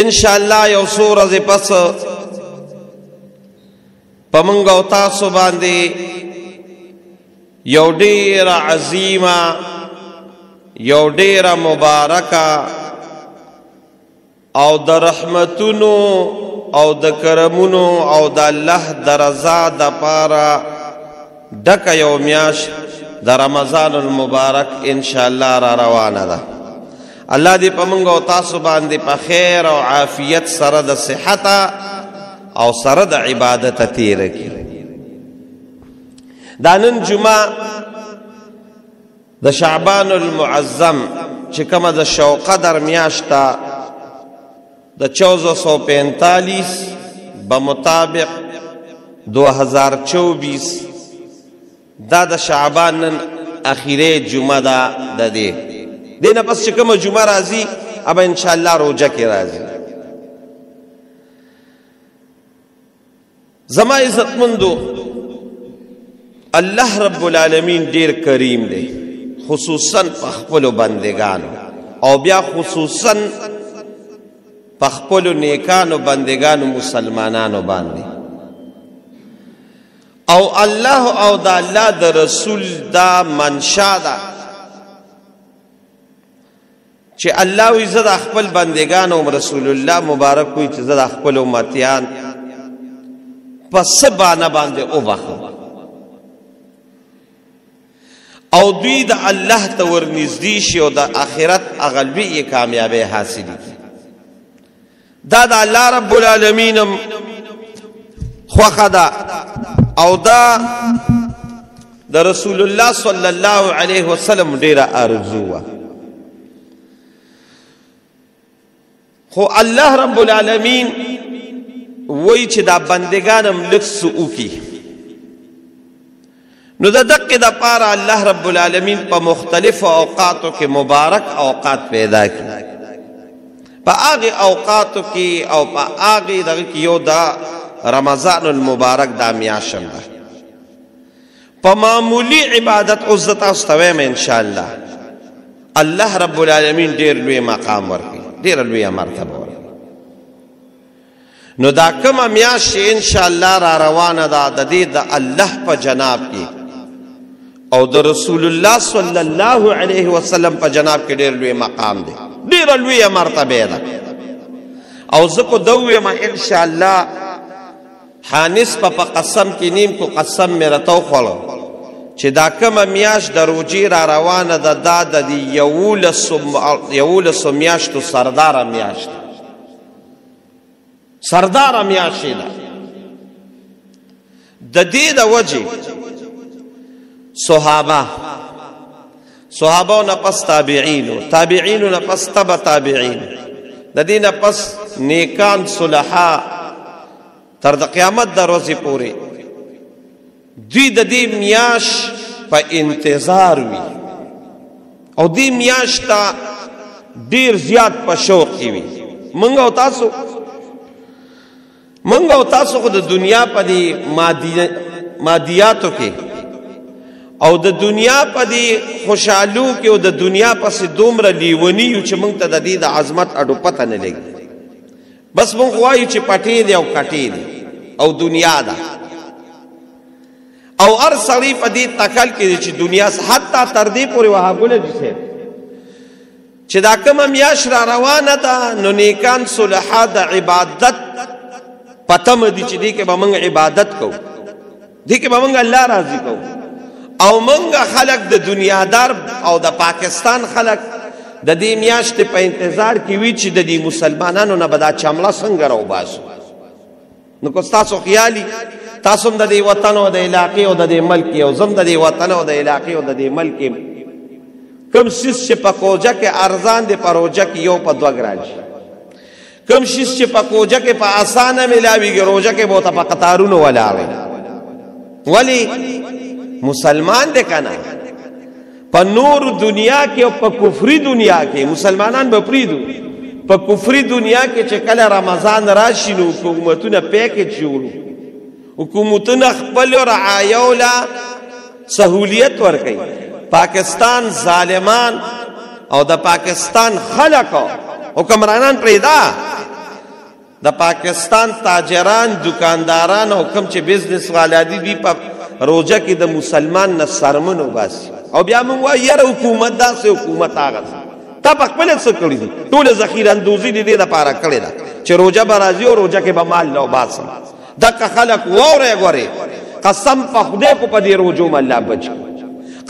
ان شاء الله یو څو ورځې پس په موږ او تاسو باندې یو ډیره عظیمه، یو ډیره مبارکه او د رحمتونو او د کرمونو او د الله د رضا د پاره ډکه یو میاشت د رمضان المبارک ان شاء الله را روانه ده. الله دې په موږ او تاسو باندې په خیر او عافیت سره د صحت او سره د عبادت تیر کړي. دا نن جمعه د شعبان المعظم چې کومه د شوقه در میاشت ده د 1445 بمطابق 2024، دا د شعبان نن اخیری جمعه ده. د دې دینه پس چې کومه جمعه راځي اب ان شاء الله روزه کې راځي. زما عزتمندو، الله رب العالمین ډیر کریم دی، خصوصا په خپلو بندگانو او بیا خصوصا په خپلو نیکانو بندگانو مسلمانانو باندې. او الله او د الله د رسول دا منشا ده چې الله وی زه د خپل بندگانو رسول الله مبارک وی چې زه د خپل امتیان په څه بانه باندې وبخښم او دوی د الله ته ورنږدې شي او د آخرت هغه لویې کامیابۍ حاصلې کړي. دا د الله رب العالمین هم خوښه ده او دا د رسول الله صلی الله علیه وسلم ډېره آرزو وه. خو الله رب العالمین وایي چې دا بندګان هم لږ څه وکړي. نو د دقې دپاره الله رب العالمین په مختلفو اوقاتو کې مبارک اوقات پیدا کړي. په هغې اوقاتو کې او په هغې دغه کې یو دا رمضان المبارک دا میاشت هم ده. په معمولي عبادت اوس زه تاسو ته وایم انشاءالله الله رب العالمین ډېر لوی مقام ورکوي، ډېره لویه مرتبه ورکوي. نو دا کومه میاشت چې انشاءالله را روانه ده د دې د الله په جناب کې او د رسول الله صلی الله علیه وسلم په جناب کې ډېر لوی مقام دی، ډېره لویه مرتبه ده. او زه کو دا ووایم انشاءالله حانس په قسم کې نیم کو قسم مې راته وخوړه چې دا کومه میاشت د روژې را روانه ده دا د دې 11 میاشتو سرداره میاشت، سرداره میاشت ده. د دې د وجې صحابه نه پس تابعینو، تابعینو نه پس تبع تابعین، د دې نه پس نیکان صلحا تر د قیامت د ورځې پورې دوی د دې میاش په انتظار وي او دې میاش ته ډیر زیات په شوق کې وي. مونږ او تاسو خو د دنیا په دې مادیاتو کې او د دنیا په دې خوشحالو کې او د دنیا پسې دومره لیوني یو چې مونږ ته د دې د عظمت اډو پته نه لګي. بس مونږ وایو چې پټې دی او کټې دی او دنیا ده، او هر سړی په دې تکل کې دی چې دنیا حتی تر دې پورې وهابونه دي صاحب چې دا کومه میاشت را روانه ده نو نیکان صلحا د عبادت په تمه دي چې دې کې به موږ عبادت کوو، دې کې به موږ الله راضي کوو. او موږ خلک د دنیادار او د پاکستان خلک د دې میاشتې په انتظار کې وي چې د دې مسلمانانو نه به دا چمړه څنګه راوباسو. نو که ستاسو خیالي تاسو هم د دې وطن او د علاقې او د دې ملک یو، زه هم د دې وطن او د علاقې او د دې ملک یم. کوم څیز چې په کوجه کې ارزان دی په روژه کې یو په دوه ګران شي، کوم څیز چې په کوجه کې په اسانه میلاویږي روژه کې به ورته په قطارونو ولاړ وي. ولې؟ مسلمان دی که نه؟ په نور دنیا کې او په کفري دنیا کې مسلمانان به پرېږدو، په کفري دنیا کې چې کله رمضان راشي نو حکومتونه پیکج جوړو، حکومتونه خپل رعایو له سهولیت ورکوي. پاکستان ظالمان او د پاکستان خلک حکمرانان پرېږده، د پاکستان تاجران، دکانداران او کم چې بزنس والا دي، دوی په روزه کې د مسلمان نه سرمن وباسي. او بیا موږ وایو یاره حکومت داسې، حکومت هغسې. تا په خپله څه کړي دي؟ ټوله ذخیره اندوزي دې دې دپاره کړې ده چې روژه به راځي او روژه کې به مال نه وباسم. دغه خلک واورئ، ګورئ، قسم په خدای کو په دې روژو مې الله بچ کړي،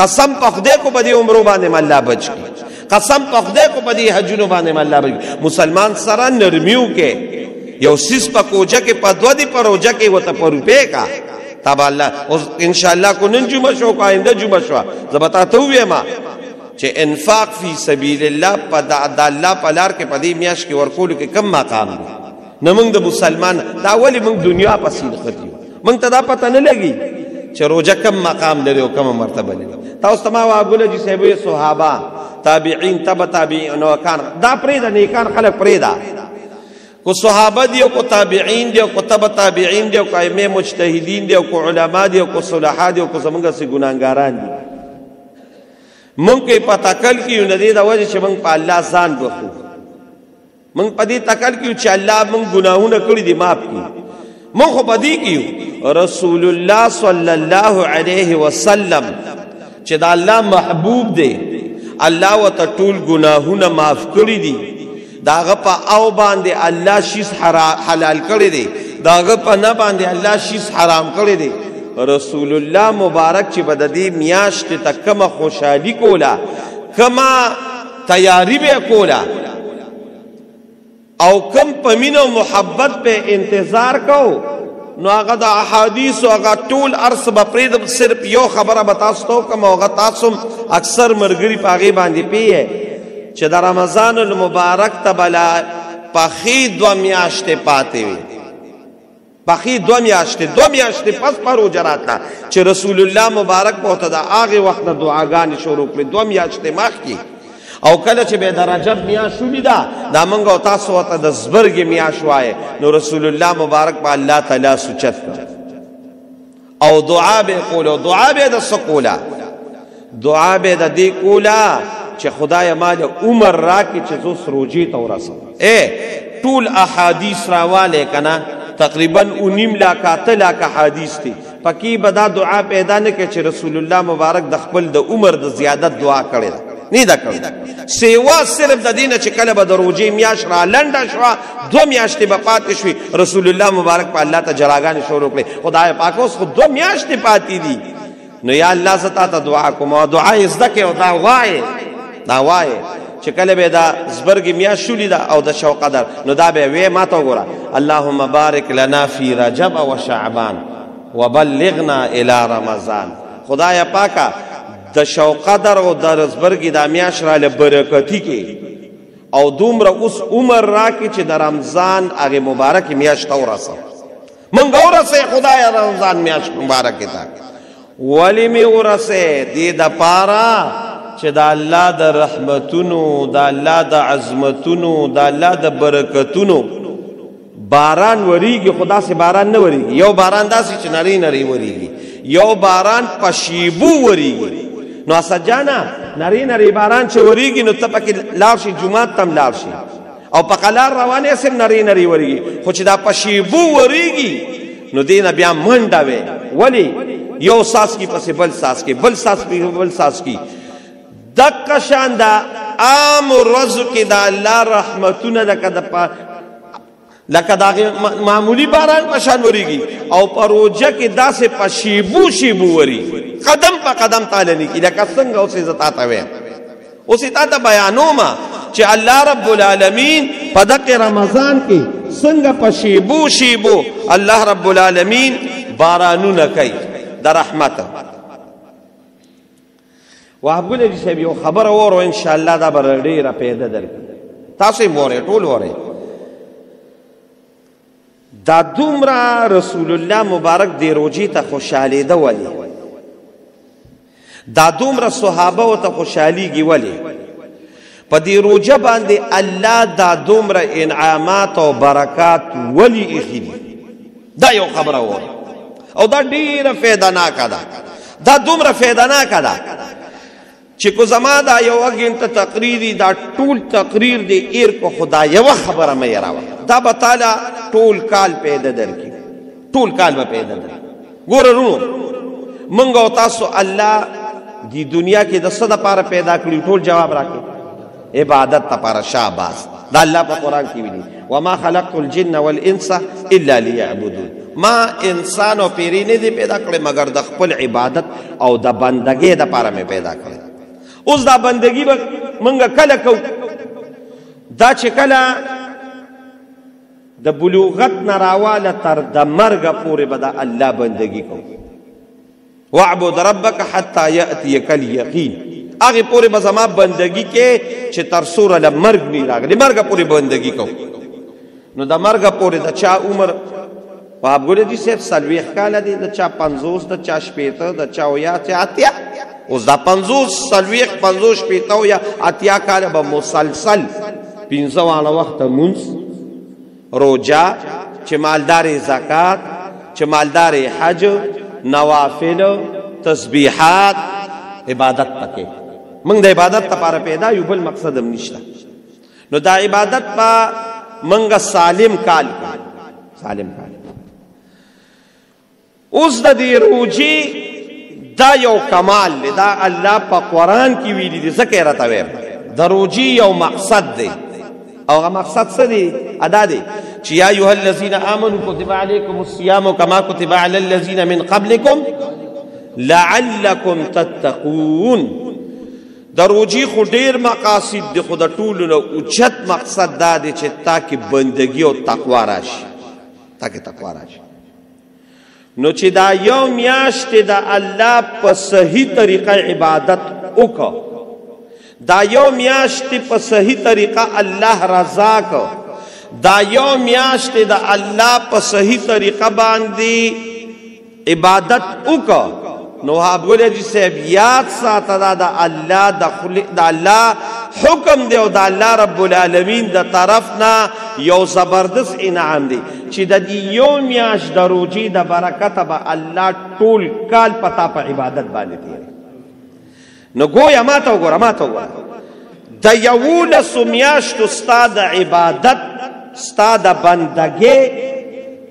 قسم په خدای کو په دې عمرو باندې مې الله بچ کړي، قسم په خدای کو په دې حجونو باندې مې الله بچ کړي. مسلمان سره نرمیو کې یو سیس په کوجه کې په دوه دی، په روژه کې ورته په روپۍ کا تا به الله. اوس انشاءالله کو نن جمعه شو، کو آینده جمعه شوه، زه به تا ته ووایم چې انفاق فی سبیل الله په د الله په لار کې په دې میاشت کې ورکولو کې کم مقام دی. نه موږ د مسلمان دا ولې موږ دنیا پسې نښتي یو؟ موږ ته دا پته نه لګي چې روژه کم مقام لري او کمه مرتبه لري. تاسو ته ما وابوله چې صاحب صحابه، تابعین، تبع تابعین، نو کان دا پرېږده، نیکان خلک پرېږده. کو صحابه دی، کو تابعین دی، کو تبع تابعین دی، کو ائمه مجتهدین دی، کو علما دی، کو صلحا دی، کو زمونږ سي ګناګاران دي. مونږ کې په تکل کې یو، نه دی د وجه چې مونږ په الله ځان بخو. مونږ په دې تکل کې چې الله مونږ ګناهونه کړی دي معاف کړي. مونږ خو په دې کې یو، رسول الله صلی الله علیه وسلم چې د الله محبوب دی، الله ورته ټول ګناهونه معاف کړي دي. د هغه په او باندې الله شیز حلال کړی دی، د هغه په نه باندې الله شیز حرام کړی دی. رسول الله مبارک چې به د دې میاشتې ته کومه خوشحالي کوله، کومه تیاری به کوله، او کم په مینه او محبت په انتظار کو، نو هغه د احادیث او هغه ټول ارس به پرېږدم، صرف یو خبره به تاسو ته وکړم، او هغه تاسو اکثر ملګري په هغې باندې پیه چې د رمضان المبارک ته به لا پخې دوه میاشتې پاتې وي. پخې دوه میاشتې، دوه میاشتې پس په روژه راتله چې رسول الله مبارک به ورته د هغې وخت نه دعاګانې شروع کړې، دوه میاشتې مخکې. او کله چې به د رجب میاشت ولیده، دا موږ او تاسو ورته د زبرګې میاشت وایې، نو رسول الله مبارک به الله ته لاس اوچت کړ او دعا به یې کوله. او دعا به یې د څه کوله؟ دعا به یې د دې کوله چې خدای ما له عمر راکړي چې زه اوس روژې ته ورسم. ټول احادیث راوالی که نه، تقریبا 9.5 لاکه 8 لاکه حدیث دی، پکې به دا دعا پیدا نه کړي چې رسول الله مبارک د خپل د عمر د زیادت دعا کړې ده، نه ده کړې، سیوا صرف د دې نه چې کله به د روژې میاشت را لنډه شوه، دوه میاشتې به پاتې شوې، رسول الله مبارک په الله ته جراګانې شروع کړې، خدای پاک اوس خو دوه میاشتې پاتې دي، نو یا الله زه تا ته دعا کوم. او دعا یې زده کړې او دا وایې، دا وایې چې کله به دا زبرګې میاشت ولیده او د شوقدر، نو دا به وې، ما ته وګوره، اللهم بارک لنا فی رجب و شعبان وبلغنا الی رمضان. خدای پاکه د شوقدر او د زبرګې دا میاشت راله برکتي کې، او دومره اوس عمر راکې چې د رمضان هغې مبارکې میاشت ته ورسوم. مونږ ورسې خدای رمضان میاشت مبارکې ته، ولې مې ورسې؟ دې دپاره چې د الله د رحمتونو، د الله د عظمتونو، د الله د برکتونو باران وریږي. خو داسې باران نه وریږي، یو باران داسې چې نری نری وریږي، یو باران په شیبو وریږي. نو اسد جانه نری نری باران چې وریږي، نو ته پکې لاړ شي، جومات ته هم لاړ شي، او په قلار روان یې هم نری نری وریږي. خو چې دا په شیبو وریږي، نو دې نه بیا منډه وي. ولې؟ یو څاڅکي پسې بل څاڅکي، بل څاڅکي بل څاڅکي. دقه شان دا عام ورځو کې د الله رحمتونه لکه د هغې معمولي باران په شان وریږي، او په روژه کې داسې په شیبو شیبو وریږي، قدم په قدم تاله نه کړي. لکه څنګه اوس یې زه تا ته وایم، اوس یې تا ته بیانوم چې الله رب العالمین په دغه رمضان کې څنګه په شیبو شیبو الله رب العالمین بارانونه کوي د رحمت. وهب ګل حاجي صاحب یو خبره واورو، انشاءالله دا به ډېره پیدا درکړي. تاسو یې واورئ، ټول واورئ. دا دومره رسول الله مبارک دې روژې ته خوشحالېده ولې؟ دا دومره صحابه ورته خوشحالېږي ولې؟ په دې روژه باندې الله دا دومره انعامات او برکات ولې ایښي دي؟ دا یو خبره واورئ، او دا ډېره فایدهناکه ده. دا دومره فایدهناکه ده. چې کو زما دا یوه ګنټه تقریر دا ټول تقریر دی ایر کو، خدا یوه خبره مې راوه، دا به تاله ټول کال پیدا درکړي، ټول کال به پیدا درکړي. ګوره وروڼو، موږ او تاسو الله دی دنیا کې د څه دپاره پیدا کړي؟ ټول جواب راکړي، عبادت دپاره. شاباس، دا الله په قرآن کې ویلي وما خلقت الجن والانس الا ليعبدون. ما انسان او پیری نه دی پیدا کړی مګر د خپل عبادت او د بندګۍ دپاره مې پیدا کړی. اوس دا بندګي به موږ کله کوو؟ دا چې کله د بلوغت نه راواله تر د مرګه پورې به د الله بندګي کوو. واعبد ربک حتی یأتیک الیقین، هغې پورې به زما بندګي کې چې تر څو له مرګ نه راغلی، مرګه پورې بندګي کوو. نو د مرګه پورې د چا عمر وهاب ګل جي صاحب 40 کاله دی، د چا 50، د چا 60، د چا 80، 80. اوس دا 50، 40، 50، 60 یا 80 کاله به مسلسل 5 واړه وخته مونځ، روژه، چې مالدارې زکات، چې مالدارې حج، نوافل، تسبیحات، عبادت پکې. موږ د عبادت لپاره پیدا یو، بل مقصد هم نشته. نو دا عبادت په موږ سالم کال کړو، سالم کال. اوس د دې روژې دا یو کمال دی، دا الله په قرآن کې ویلي دي، ځکه یې راته وایم. د روژې یو مقصد دی، او هغه مقصد څه دی؟ ادا دی چې یا ایها الذین آمنوا کتب علیکم الصیام کما کتب علی الذین من قبلکم لعلکم تتقون. د روژې خو ډېر مقاصد دي، خو د ټولو نه اوچت مقصد دا دی چې تاکې بندګي او تقوا راشي، تاکې تقوا راشي. نو چې دا یو میاشت د الله په صحیح طریقه عبادت وکړه، دا یو میاشت په صحیح طریقه الله رضا کو، دا یو میاشت د الله په صحیح طریقه باندې عبادت وکړه، نو وهاب ګل جي صاحب یاد ساته، دا د الله د الله حکم دی او د الله رب العالمین د طرف نه یو زبردست انعام دی چې د دې یو میاشت د روژې د برکته به الله ټول کال په تا په عبادت باندې تېروي. نو ګویا ما ته وګوره، ما ته وګوره، د 11 میاشتو ستا د عبادت، ستا د بندګۍ،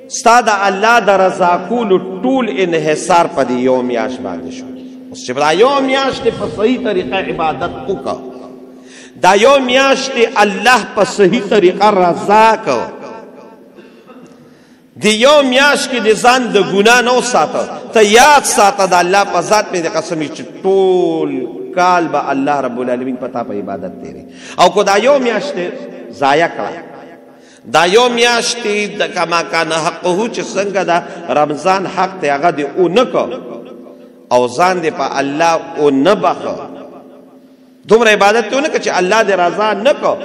ستا د الله د رضا کولو ټول انحصار په دې یو میاشت باندې شو. اوس چې دا یو میاشت په صحیح طریقه عبادت وکړه، دا یو میاشت الله په صحیح طریقه رضا کړه، د یو میاشت کې د ځان د ګناه نه وساته، ته یاد ساته د الله په ذات مې د قسم چې ټول کال به الله رب العالمین په تا په عبادت تېري. او که دا یو میاشت ضایع کړه، دا یو میاشت د کما کان حقه چې څنګه د رمضان حق دی هغه دې ونه کړ او ځان دې په الله ونه بخښه، دومره عبادت دې ونه کړ چې الله دې رضا نه کړ،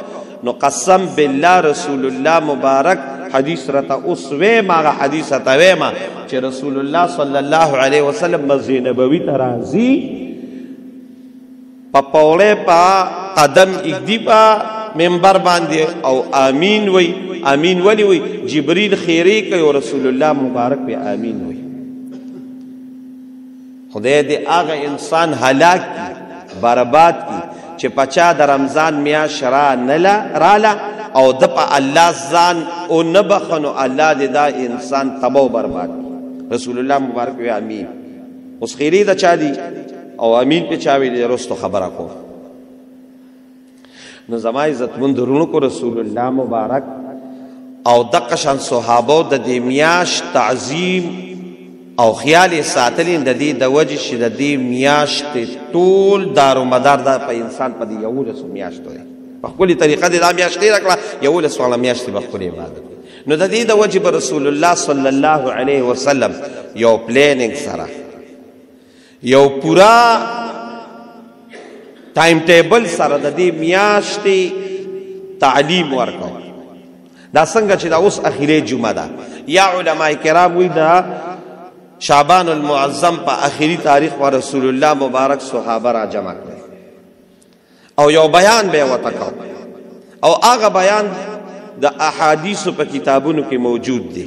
نو قسم بالله رسول الله مبارک حدیث راته اوس وایم، هغه حدیث راته وایم چې رسول الله صلی الله علیه وسلم مسجد نبوي ته راځي، په پوړې په قدم ایږدي په منبر باندې او آمین وی. آمین ولی وی؟ جبریل خیری کوي او رسول الله مبارک په آمین وی. خدای دې هغه انسان هلاک کی، برباد کی چې پچا د رمضان میاشت را نله راله او د په الله ځان او نه بخنو، الله دې دا انسان تباه او برباد کی. رسول الله مبارک وی آمین. اوس خیری د چا دی او آمین په چا ویلی؟ وروستو خبره کوم. نو زما عزتمند وروڼو کو رسول الله مبارک او دقه شان صحابو د دې میاشت تعظیم او خیال یې ساتلی، د دې د وجې چې د دې میاشتې ټول دارومدار دا په انسان په دې 11 میاشتو دی. په ښکلې طریقه دې دا میاشت تېره کړه، 11 واړه میاشتې به ښکلې عبادت کوي. نو د دې د وجې به رسول الله صلی الله علیه وسلم یو planning سره، یو پورا time table سره د دې میاشتې تعلیم ورکړ. دا څنګه چې دا اوس اخیری جمعه ده، یا علما کرام وایي دا شعبان المعظم په اخیری تاریخ و رسول الله مبارک صحابه را جمع کړل او یو بیان به ورته کاوه، او هغه بیان د احادیثو په کتابونو کې موجود دی،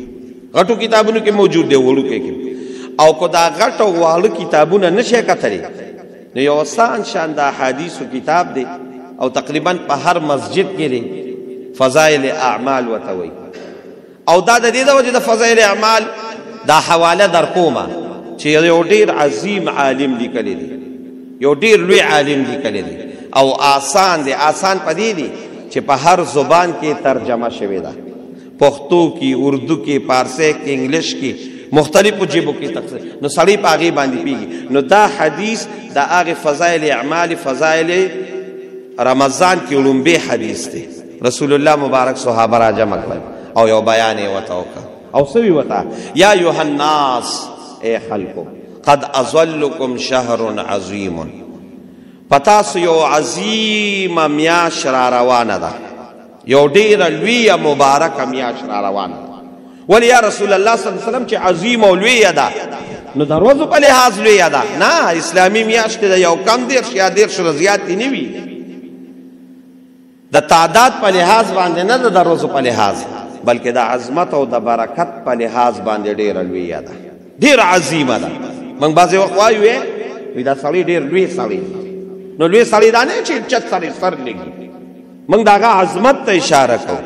غټو کتابونو کې موجود دی، وړوکي کې. او که دا غټ او واړه کتابونه نشي کتلی، نو یو آسان شان د احادیثو کتاب دی او تقریبا په هر مسجد کې دی، فضائل اعمال ورته وایي. او دا د دې د وجې د فضائل اعمال دا حواله در کومه چې یو ډېر عظیم عالم لیکلی دی، یو ډېر لوی عالم لیکلی دی، او آسان دی. آسان په دې دی چې په هر زبان کې ترجمه شوې ده، پښتو کې، اردو کې، پارسي کې، انګلیش کې، مختلفو ژبو کې تقسیم، نو سړی په هغې باندې پوهېږي. نو دا حدیث د هغې فضایل اعمال، فضایل رمضان کې لومبی حدیث دی. رسول الله مبارک صحابه را جمع کړل او یو بیان یې ورته وکړ، او څه ویې ورته؟ یا ایها الناس، ای خلکو، قد اظلکم شهر عظیم، په تاسو یو عظیمه میاشت را روانه ده، یو ډېره لویه مبارکه میاشت را روانه ده. ولې یا رسول الله صلی الله علیه وسلم چې عظیم او لویه ده؟ نو د ورځو په لحاظ لویه ده نه، اسلامي میاشتې د یو کم 30 یا 30 ورځې زیاتې نه وي، د تعداد په لحاظ باندې نه، د ورځو په لحاظ، بلکې د عظمت او د برکت په لحاظ باندې ډېره لویه ده، ډېره عظیمه ده. موږ بعضې وخت وایو وی دا سړی ډېر لوی سړی، نو لوی سړی دا نه چې چت سړی سر لګي، موږ د هغه عظمت ته اشاره کوو.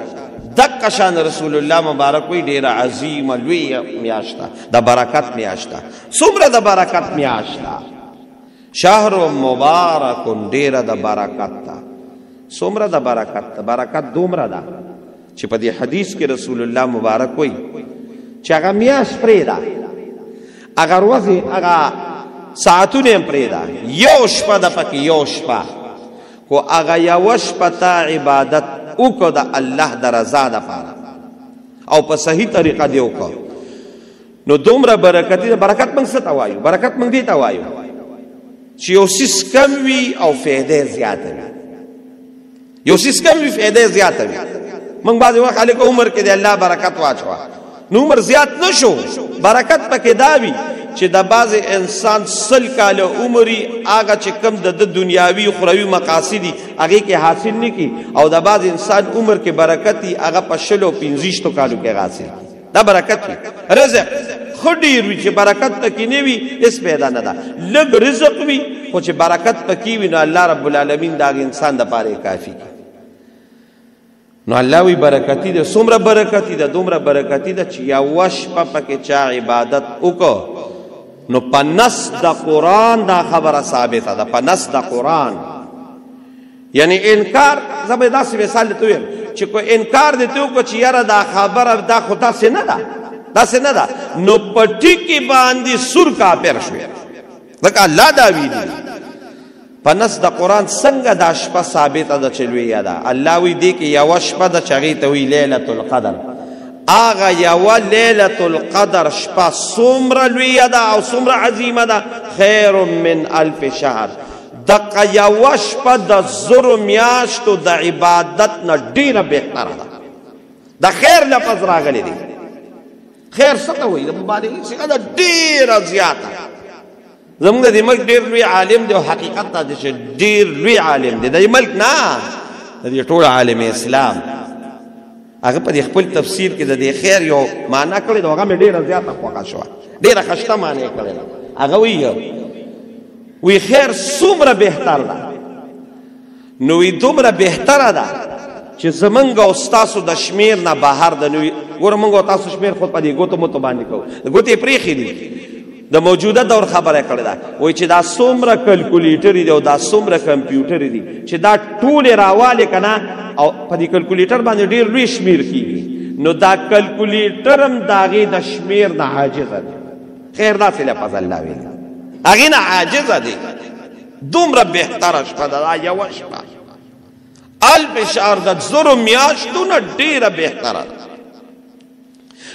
دقه شان رسول الله مبارک وی ډېره عظیمه لویه میاشت ده، د برکت میاشت ده. څومره د برکت میاشت ده؟ شهر مبارک، ډېره د برکت ده. څومره د برکت ده؟ برکت دومره ده چې په دې حدیث کې رسول الله مبارک وی چې هغه میاشت پرېږده، هغه ورځې، هغه ساعتونه هم پرېږده، یو شپه ده پکې، یو شپه کو هغه یوه شپه تا عبادت وکړه د الله د رضا دپاره او په صحیح طریقه دې وکړه، نو دومره برکتي ده. برکت موږ څه ته وایو؟ برکت موږ دې ته وایو چې یو څیز کم وي او فایده یې زیاته وي، یو څیز کم وي فایده یې زیاته وي. موږ بعضې وخت هلکه عمر کې د الله برکت واچوه، نو عمر زیات نه شو، برکت پکې دا وي چې د بعضې انسان 100 کاله عمري هغه چې کم د ده دنیاوي اخروي مقاصد دي هغې کې حاصل نه کړي، او د بعضې انسان عمر کې برکت وي هغه په 20 او 25 کالو کې حاصل کړي. دا برکت وي. رزق ښه ډېر وي چې برکت پکې نه وي هېڅ پیدا نه ده، لږ رزق وي خو چې برکت پکې وي نو الله رب العالمین د هغه انسان دپاره یې کافي کړي. نو الله وی برکتی ده. څومره برکتی ده؟ دومره برکتی ده چې یوه شپه پکې چا عبادت وکړو، نو په نص د قرآن دا خبره ثابته ده، په نص د قرآن. یعنی انکار، زه به داسې مثال درته ووایم چې کو انکار دې ته وکړو چې یاره دا خبره دا خو داسې نه ده، داسې نه ده، نو په ټکي باندې سور کافر شوې، ځکه الله دا ویلي په نص د قرآن. څنګه دا شپه ثابته ده چې لویه ده؟ الله وی دې کې یوه شپه ده چې هغې ته وایي لیلة القدر. هغه یوه لیلة القدر شپه څومره لویه ده او څومره عظیمه ده؟ خیر من 1000 شهر. دقه یوه شپه د 1000 میاشتو د عبادت نه ډېره بهتره ده. د خیر لفظ راغلی دی. خیر څه ته وایي؟ د مبالغې صیغه ده ډېره زیاته. زموږ د دې ملک ډېر لوی عالم دی، او حقیقت دا دی چې ډېر لوی عالم دی د دې ملک نه، د دې ټول عالم اسلام. هغه په دې خپل تفسیر کې د دې خیر یو معنا کړې ده، هغه مې ډېره زیاته خوښه شوه، ډېره ښایسته معنا یې کړې ده. هغه وایي خیر څومره بهتر ده؟ نو وایي دومره بهتره ده چې زمونږ او ستاسو د شمېر نه بهر ده. نو ګوره مونږ او تاسو شمېر خو په دې ګوتو موتو باندې کوو، ګوتې یې پرېښې دي، د موجوده دور خبره کړې ده. وایي چې دا څومره کلکولیټر دي او دا څومره کمپیوټر دي چې دا ټولې راوالې که نه، او په دې کلکولیټر باندې ډېر لوی شمېر کېږي، نو دا کلکولیټر هم د هغې د شمېر نه عاجزه دی. خیر داسې لفظ الله ویلي، هغې نه عاجزه دی. دومره بهتره شپه ده دا یوه شپه، 1000 شهر د 1000 میاشتو نه ډېره بهتره ده.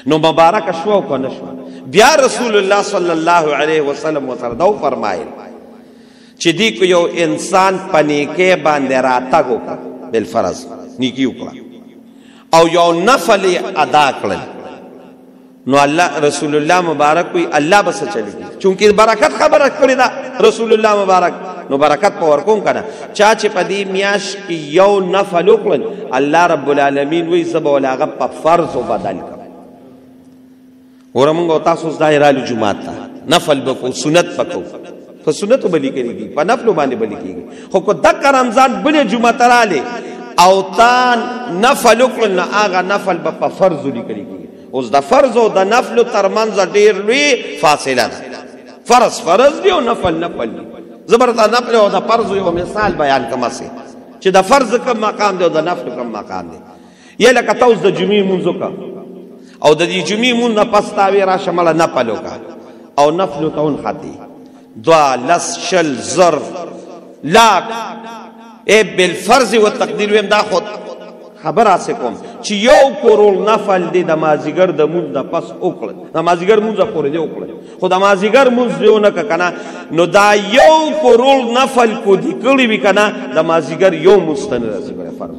نو مبارکه شوه او که نه شوه؟ بیا رسول الله صلی الله علیه وسلم ورسره دا وفرمایل چې دې کو یو انسان په نیکۍ باندې راتګ وکړ، بالفرض نیکي وکړه او یو نفل یې ادا کړل، نو الله رسول الله مبارک وی الله به څه چلېږي؟ چونکې برکت خبره کړې ده رسول الله مبارک، نو برکت په ورکوم که نه. چا چې په دې میاشت کې یو نفل وکړل، الله رب العالمین وایي زه به له هغه په فرضو بدل کړم. ګوره مونږ او تاسو اوس دا رالو جومات ته، نفل به کوو، سنت به کوو. په سنتو به لیکل کېږي، په نفلو باندې به لیکل کېږي. خو که دقه رمضان بلې جمعه ته راغلې او تا نفل وکړل، نو هغه نفل به په فرضو لیکل کېږي. اوس د فرض او د نفلو ترمنځ ډېر لوی فاصله ده. فرض فرض دی او نفل نفل دی. زه به درته نفل او د فرض یو مثال بیان کړم هسې چې د فرض کوم مقام دی او د نفل کوم مقام دی. یا لکه ته اوس د جمعې لمونځ وکړه او د دې جمعې لمونځ نه پس تا وې راشه مړه نفل وکړه او نفلو ته ونښتې، 2 لس 20 زر لاک ای بالفرض و تقدیر ویم، دا خود خبر هسې کوم چې 1 کروڑ نفل دی د مازیګر د مونځ نه پس وکړل، د مازیګر مونځ پورې دی وکړل، خو د مازیګر مونځ دی ونه که کنه، نو دا 1 کروڑ نفل کو دی کړی وي که نه، د مازیګر یو مونځ ته نه رسي. ګوره فرض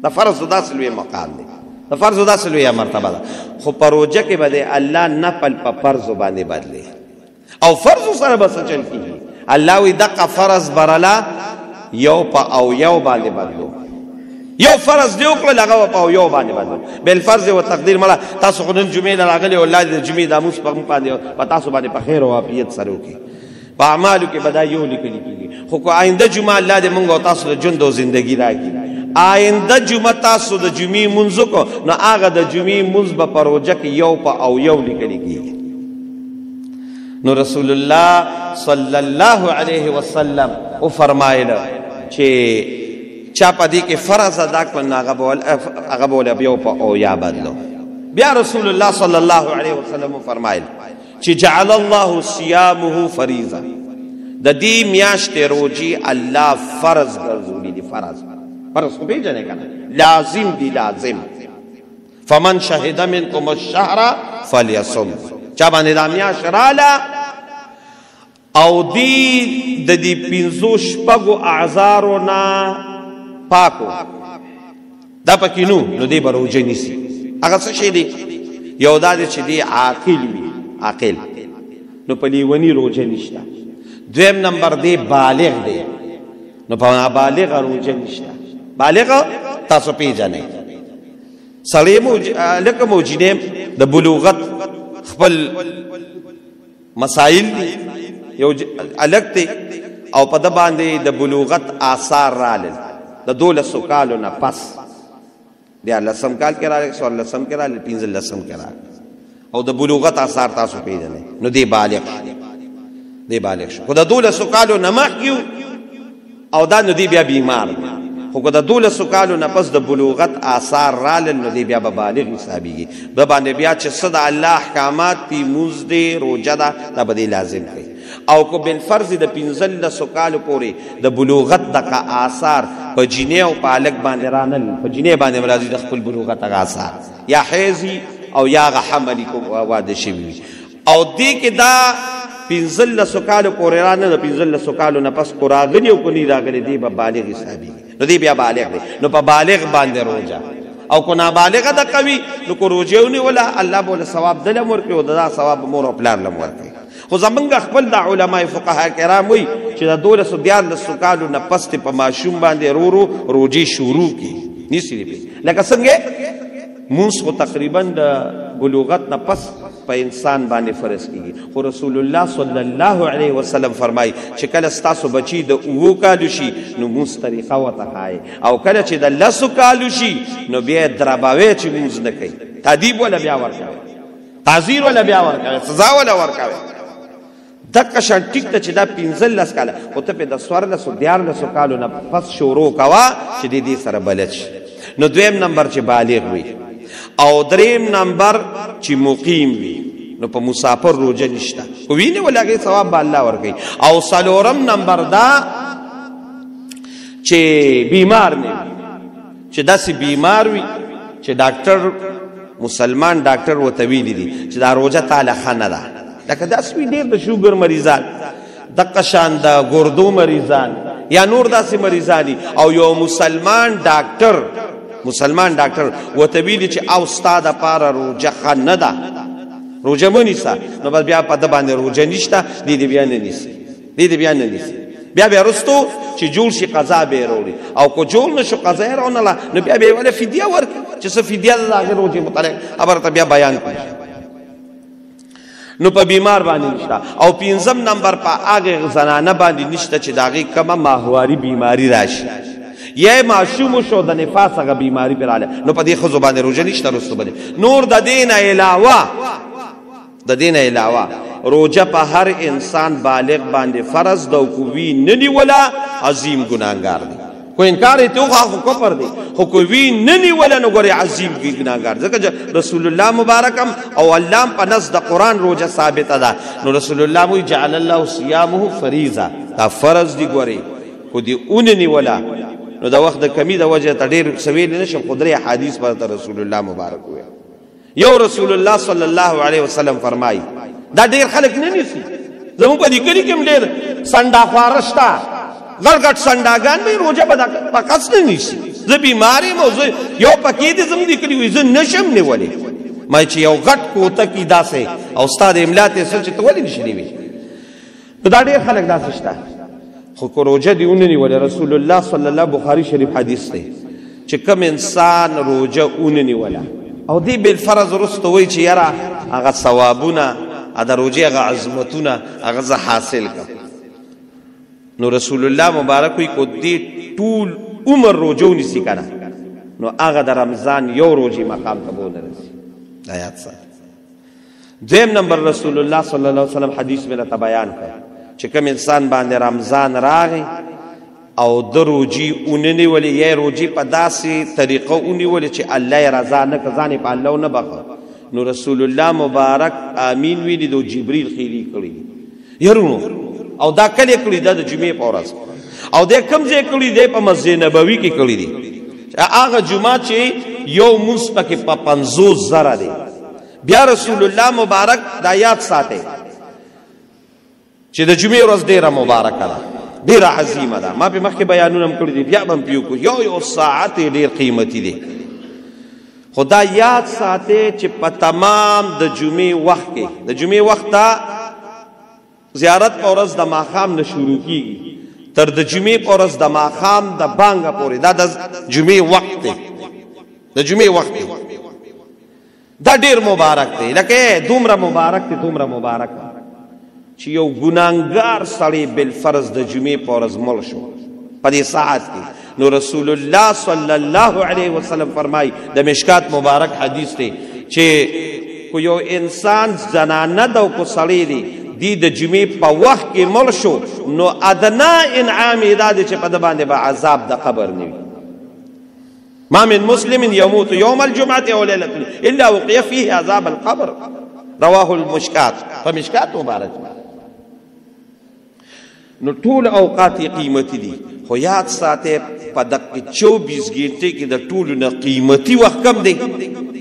د فرض داسې لوی مقام دی، د فرض داسې لویه مرتبه ده. خو په روژه کې به دی الله نفل په فرض باندې بدلې او فرض سره به څه چل کېږي. الله وایي دقه فرض برله 1 په 1 باندې بدلو، یو فرض دی وکړل هغه په 1 باندې بدلو. بالفرض و تقدیر مړه تاسو خو نن جمعې له راغلي او الله دې د جمعې دا مونځ په موږ باندې په تاسو باندې په خیر او عافیت سره وکړي، په اعمالو کې به دا یو لیکل کېږي. خو که آینده جمعه الله دې موږ او تاسو د ژوند او زندګي راکړي، آینده جمعه تاسو د جمعې مونځ وکړو، نو هغه د جمعې مونځ به په روژه کې 1 په 1 لیکل کېږي. نو رسول الله صلی الله علیه وسلم وفرمایله چې چا په دې کې فرض ادا کړ، نو هغه به وله 1 په 1 بدلو. بیا رسول الله صلی الله علیه وسلم وفرمایل چې جعل الله صیامه فریضه، د دې میاشتې روژې الله فرض ګرځولي دي. فرض فرض خو پېژنې که نه، لازم دي، لازم. فمن شهد منکم الشهر فلیصم، چا باندې دا میاشت راله او دی د دې 5 6 اعذارو نه پاکو دا پکې نو دی به روژه نیسي. هغه څه شی دی؟ یو دا دی چې دی عاقل وي، عاقل، نو په لیوني روژه نشته. دویم نمبر دی بالغ دی، نو په نابالغه روژه نشته. بالغ تاسو پېژنئ، سړی مو لکه مو جینۍ د بلوغت خپل مسایل دي، یو الک دی او په ده باندې د بلوغت آثار رالل د 12 کالو نه پس، 13 کال کې راغلی، 14 کې راغلی، 15 کې راغلی، او د بلوغت آثار تاسو پېژنئ، نو دی بالغ شو، دی بالغ شو. خو د 12 کالو نه مخکې او دا نو دی بیا بیمار دی. خو که د 12 کالو نه پس د بلوغت آثار رالل، نو دی بیا به بالغ حسابېږي. ده باندې بیا چې څه د الله احکامات دي، مونځ دی، روژه ده، دا به دی لازم کوي. او که بالفرض د 15 کالو پورې د بلوغت دغه آثار په جینۍ او په هلک باندې رانل، په جینۍ باندې هم راځي د خپل بلوغت هغه آثار، یا حیض او یا هغه حمل کوم واده شوي وي، او دې کې دا 15 کالو پورې رانه، د 15 کالو نه پس کو راغلي او که نه راغلي، دی به بالغ حسابېږي، نو دی بیا بالغ دی، نو په بالغ باندې روژه. او که نابالغه ده قوي، نو که روژه ونیوله الله به له ثواب ده لم ورکړي او د دا ثواب مور او پلار لم ورکړي. خو زمونږ خپل د علماء فقها کرام وایي چې د 12 13 کالو نه پس دې په ماشوم باندې رو رو روژې شروع کړي، نیسي دې پرې. لکه څنګه مونځ خو تقریبا د بلوغت نه پس په انسان باندې فرض کېږي، خو رسول الله صلی الله علیه وسلم فرمایي چې کله ستاسو بچي د 7 کالو شي نو مونځ طریقه ورته ښایي، او کله چې د 10 کالو شي نو بیا یې درباوی چې مونځ نه کوي، تادیب وله بیا ورکوي، تعزیر وله بیا ورکوي، سزا وله ورکوي. دقه شان ټیک ته چې دا 15 کاله، خو ته پې د 14 13 کالو نه پس شروع کوه چې د دې سره بلد شي. نو دویم نمبر چې بالغ وي، او دریم نمبر چې مقیم وي، نو په مسافر روژه نشته، خو وینې ولې هغې ثواب به الله ورکوي. او څلورم نمبر دا چې بیمار نه وي، چې داسې بیمار وي چې ډاکټر مسلمان ډاکټر ورته ویلي دي چې دا روژه تاله ښه نه ده، لکه داسې وي ډېر د شوګر مریضان، دقه شان د ګردو مریضان یا نور داسې مریضان دي، او یو مسلمان ډاکټر ورته ویلي چې او ستا دپاره روژه ښه نه ده، روژه مه نیسه، نو بس بیا په ده باندې روژه نشته، دی دې بیا نه نیسي، دی دې بیا نه نیسي. بیا بیا وروستو چې جوړ شي قضا به یې راوړي، او که جوړ نه شو قضا یې راونله نو بیا به یې ولې فدیه ورکړي، چې څه فدیه ده د هغې روژې متعلق خبره ته بیا بیان کړي. نو په بیمار باندې نشته. او پنځم نمبر په هغه زنانه باندې نشته چې د هغې کمه ماهواري بیماری راشي، یا ماشوم شو د نفاس هغه بیماری پرې راغله، نو په دې ښځو باندې روژه نشته وروستو باندې. نور د دې نه علاوه، د دې نه علاوه روژه په هر انسان بالغ باندې فرض ده، او که وي نه نیوله عظیم ګناهګار دی. کو انکار یې ته وکړه خو کفر دی، خو که وي نه نیوله نو ګورې عظیم ګناهګار، ځکه چې رسول الله مبارک هم او الله هم په نص د قرآن روژه ثابته ده. نو رسول الله وایي جعل الله صیامه فریضه، دا فرض دی ګورې، خو دې ونه نیوله نو د وخت د کمی د وجې ته ډېر څه ویلی نه شم، خو درې احادیث به درته رسول الله مبارک وویل. یو رسول الله صلی الله علیه وسلم فرمایي، دا ډېر خلک نه نیسي، زموږ په دې کلي کې هم ډېر سنډا خواره شته، غټ غټ سنډاګان به روژه به په قصد نه نیسي، زه بیمار یم او زه یو پکې دی زموږ دې کلي وایي زه نه شم نیولی. ما چې یو غټ کوته کي داسې او ستا د املا ته څه چې ته ولې نشي نیولی، نو دا ډېر خلک داسې شته. خو که روژه دې ونه نیولې، رسول الله صلی الله بخاري شریف حدیث دی چې کوم انسان روژه ونه نیوله او دې بالفرض وروسته وایي چې یاره هغه ثوابونه د روژې هغه عظمتونه هغه زه حاصل کړم، نو رسول الله مبارک وایي که دې ټول عمر روژه ونیسي که نه نو هغه د رمضان یو روژې مقام ته به ونه رسي. دا یاد ساته. دویم نمبر رسول الله صلی الله علیه وسلم حدیث مې راته بیان کړ چې کوم انسان باندې رمضان راغی او د روژې ونه نیولې، یا روژې په داسې طریقه ونیولې چې الله یې رضا نه کړ، ځان یې په الله ونه بخښه، نو رسول الله مبارک آمین ویلي د جبریل خیرې کړي دي یارونو. او دا کله کړي؟ دا د جمعې په ورځ. او دا کوم ځای کړي دی؟ په مسجد نبوي کې کړي دي، هغه جمعه چې یو مونځ پکې په 50,000 دی. بیا رسول الله مبارک دا یاد ساتئ چې د جمعې ورځ ډېره مبارکه ده، ډېره عظیمه ده. ما په مخکې بیانونه هم کړي دي، بیا به هم پرې وکړو. یو یو ساعت یې ډېر قیمتي دی، خو دا یاد ساتئ چې په تمام د جمعې وخت کې، د جمعې وخت ته زیارت په ورځ د ماښام نه شروع کیږي تر د جمعې په ورځ د ماښام د بانګه پورې، دا د جمعې وخت دی، د جمعې وخت دی، دا ډېر مبارک دی. لکه دومره مبارک دی، دومره مبارک چې یو ګناهګار سړی بالفرض د جمعې په ورځ مړ شو په دې ساعت کې، نو رسول الله صلی الله علیه وسلم فرمایي، د مشکات مبارک حدیث دی چې کو یو انسان زنانه ده او کو سړی دی، دی د جمعې په وخت کې مړ شو، نو ادنا انعام یې دا دی چې په ده باندې به عذاب د قبر نه وي. ما من مسلم يموت يوم الجمعة أو ليلة إلا وقي فيه عذاب القبر، رواه المشکات. په مشکات مبارک. نو ټول اوقات یې قیمتي دي، خو یاد ساتئ په دقه 24 ګنټې کې د ټولو نه قیمتي وخت کوم دی؟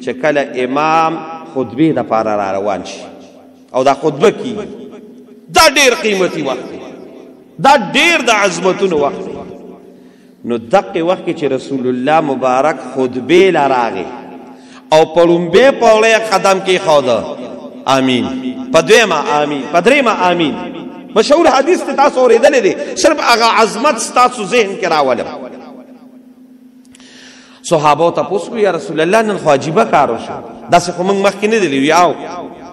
چې کله امام خطبې دپاره را روان شي او دا خطبه کیږي، دا ډېر قیمتي وخت دی، دا ډېر د عظمتونو وخت دی. نو دقه وخت کې چې رسول الله مبارک خطبې له راغی او په لومبۍ پوړۍ قدم کېښوده، آمین، په دویمه آمین، په درېیمه آمین. مشهور حدیث ته تاسو اورېدلی دی، صرف هغه عظمت ستاسو ذهن کې راولم. صحابو تپوس وکړو، یا رسول الله نن خو عجیبه کار وشو، داسې خو موږ مخکې نه دی لیدلی. یاو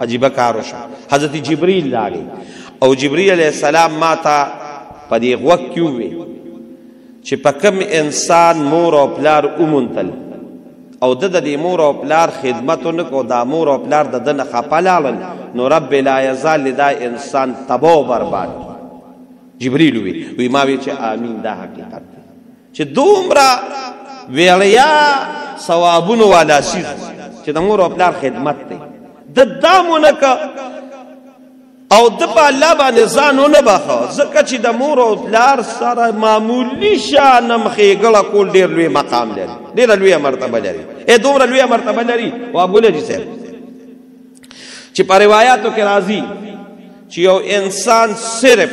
عجیبه کار وشو. حضرت جبریل راغی او جبریل علیه السلام ما ته په دې غوږ کې وویل چې په کوم انسان مور او پلار وموندل او ده د دې مور او پلار خدمت ونه کړو، دا مور او پلار د ده نه خفه لاړل، نو رب لا یزال دا انسان تباه او برباد. جبریل وویل، وی ما وی چې آمین، دا حقیقت دی چې دومره ویړیا ثوابونو والا څیز چې د مور او پلار خدمت دی، ده دا مو نه که او ده په الله باندې ځان ونه بخښه، ځکه چې د مور او پلار سره معمولي شان هم ښېګړه کول ډېر لوی مقام لري، ډېره لویه مرتبه لري. ای دومره لویه مرتبه لري وابوله جي صاحب چې په روایاتو کې راځي چې یو انسان صرف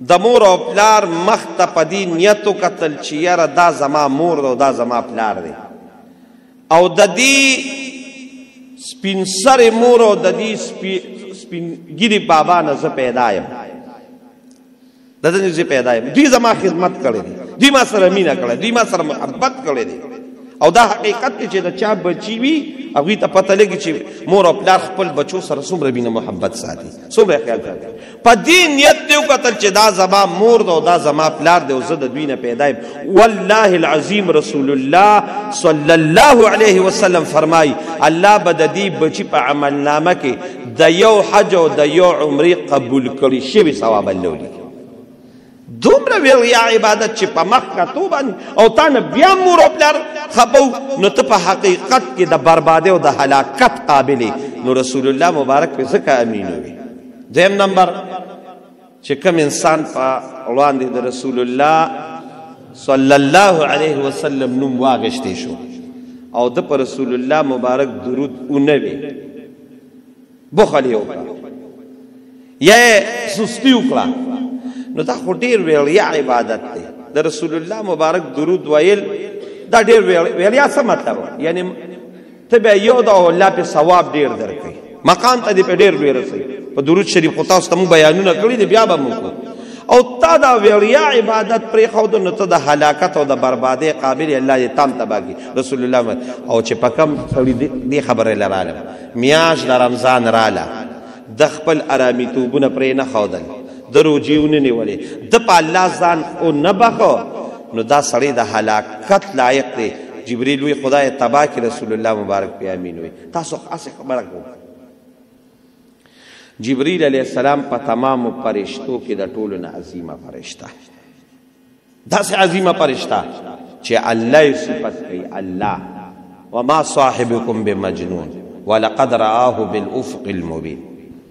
د مور او پلار مخ ته په دې نیت وکتل چې یاره دا زما مور ده او دا زما پلار دی، او د دې سپین سرې مور او د دې سپین ږیري بابا نه زه پیدا یم، د ده نه زه پیدا یم، دوی زما خدمت کړی دی، دوی ما سره مینه کړې، دوی ما سره محبت کړی دی. او دا حقیقت دی چې د چا بچي وي هغوی ته پته لګي چې مور او پلار خپل بچو سره څومره مینه محبت ساتي، څومره خیال ساتي. په دې نیت دې وکتل چې دا زما مور ده او دا زما پلار دی او زه د دوی نه پیدا یم. والله العظیم رسول الله صلی الله علیه وسلم فرمایي الله به د دې بچي په عملنامه کې د یو حج او د یو عمرې قبول کړي شوي ثواب الله ولیکي. دومره ویړیا عبادت چې په مخ کتو باندې او تا نه بیا مور او پلار خپو، نو ته په حقیقت کې د بربادۍ او د هلاکت قابل یې. نو رسول الله مبارک پې ځکه امین وي. دویم نمبر چې کوم انسان په وړاندې د رسول الله صلی الله علیه وسلم نوم واغشتی شو او د پر رسول الله مبارک درود ونه وي، بخل یې وکړه یا سستی وکړه، نو دا خو ډېر ویړیا عبادت دی. د رسول الله مبارک درود ویل دا ډېر ویړیا. څه مطلب؟ یعنی ته بیا یو دا الله په ثواب ډېر درکوي، مقام ته دې په ډېر لوی رسوي. په درود شریف خو تاسو ته موږ بیانونه کړي دي، بیا به موږ کوو. او تا دا ویړیا عبادت پرېښود، نو ته د هلاکت او د بربادۍ قابل یې، الله دې تام تباه کړي. رسول الله او چې په کم سړي دې خبرې له رالم، میاشت د رمضان راله، د خپل ارامیتوبونه پرې نه ښودل، د روژې ونه نیولې، د په الله ځان ونه بخښه، نو دا سړی د هلاکت لایق دی. جبریل وی خدای تباه کړي، رسول الله مبارک پې امین وی. تاسو هسې خبره کوو. جبریل علیه السلام په تمامو فرشتو کې د ټولو نه عظیمه فرشته، داسې عظیمه فرشته چې الله یې صفت کوي، الله وما صاحبكم بمجنون ولقد رآه بالافق المبین.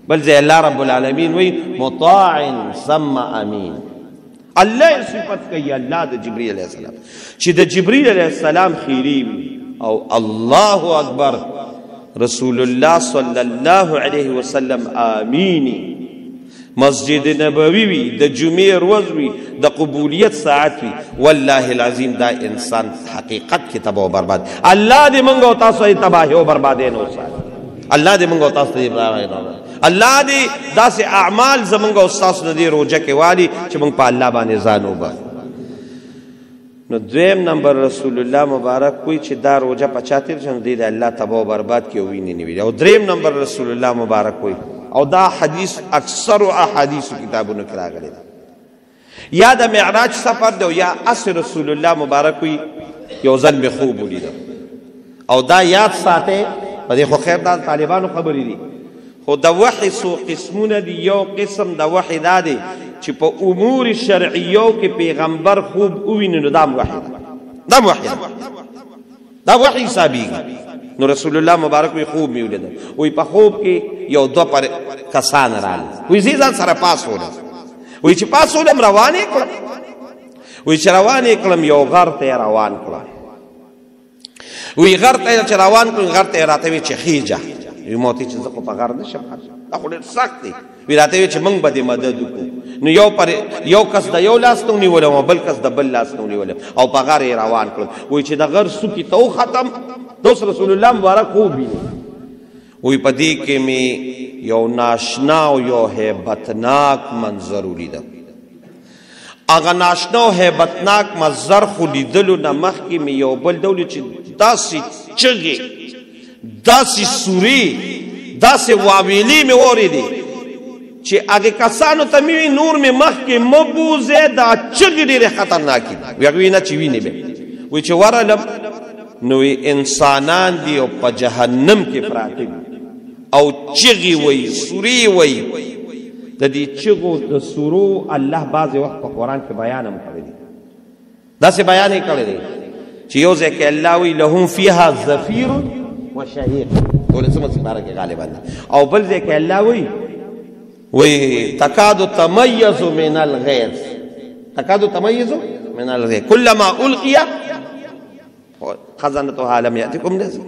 بل ځای الله رب العالمین وی مطاع ثم امین. الله یې صفت کوي، الله د جبریل علیه السلام چې د جبریل علیه السلام خیری وي. او الله اکبر رسول الله صلی الله علیه وسلم آمینی، مسجد نبوي وي، د جمعې ورځ وي، د قبولیت ساعت وي. والله العظیم دا انسان حقیقت کې تباه او برباد. الله دې موږ او تاسو یې تباهي او بربادۍ نه وساتي. الله دې موږ او تاسو یې تباهي نه وساتي. الله دې داسې اعمال زموږ او تاسو د دې روژه کې والي چې موږ په الله باندې ځان وباسو. نو دویم نمبر رسول الله مبارک وایي چې دا روژه په چا تېر شي، نو دی د الله تباه او برباد کړي او وینې نیولي. او دریم نمبر رسول الله مبارک وایي، او دا حدیث اکثرو احادیثو کتابونو کې راغلی دی، یا د معراج سفر دی او یا اس رسول الله مبارک وایي یو ځل مې خوب ولیده. او دا یاد ساتئ، په دې خو خیر دا طالبانو خبرې دي، خو د وحي څو قسمونه دي. یو قسم د وحي دا دی چې په امور شرعیو کې پیغمبر خوب وویني، نو دا هم وحي ده، دا هم وحي ده، دا وحي حسابېږي. نو رسول الله مبارک وی خوب مې ولیدل، وی په خوب کې یو دوه پر کسان راغلل، وی زه ځان سره پاڅولم، وی چې پاڅولم روان یې کړم، وی چې روان یې کړم یو غر ته یې روان کړم، وی غر ته چې روان کړم، غر ته یې راته وی چې خیجه. وی ما ته چې زه خو په غر نه شم خرج، دا خو ډېر سخت دی. وی راته وی چې موږ به دې مدد وکړو. نو یو پر یو کس د یو لاس نه ونیولم او بل کس د بل لاس نه ونیولم او په غر یې روان کړم. وی چې د غر څوکې ته وختم، دوست رسول الله مبارک خوب ویني، وی په دې کې مې یو ناشنا او یو هیبتناک منظر ولیده. هغه ناشنا او هیبتناک منظر خو لیدلو نه مخکې مې یو بل ډول چې داسې چغې، داسې سورې، داسې واویلې مې واورېدې چې هغې کسانو ته مې وي نور مې مخکې مه بوځئ، دا چغې ډېرې خطرناکې دي. وی هغوی نه چې وینې به وی چې ورغلم، نو انسانان دي او په جهنم کې پراته دي او چغې وایي، سورې وایي. د دې چغو د سورو الله بعضې وخت په قرآن کې بیان هم کړی دی، داسې بیان یې کړی دی چې یو ځای کې الله وایي لهم فیها زفیر وشهیق، دولسمه سپاره کې غالبا ده، او بل ځای کې الله وایي وی تکاد تمیز من الغیظ، تکاد تمیز من الغیظ کلما القی خزنتها لم یأتکم نذیر.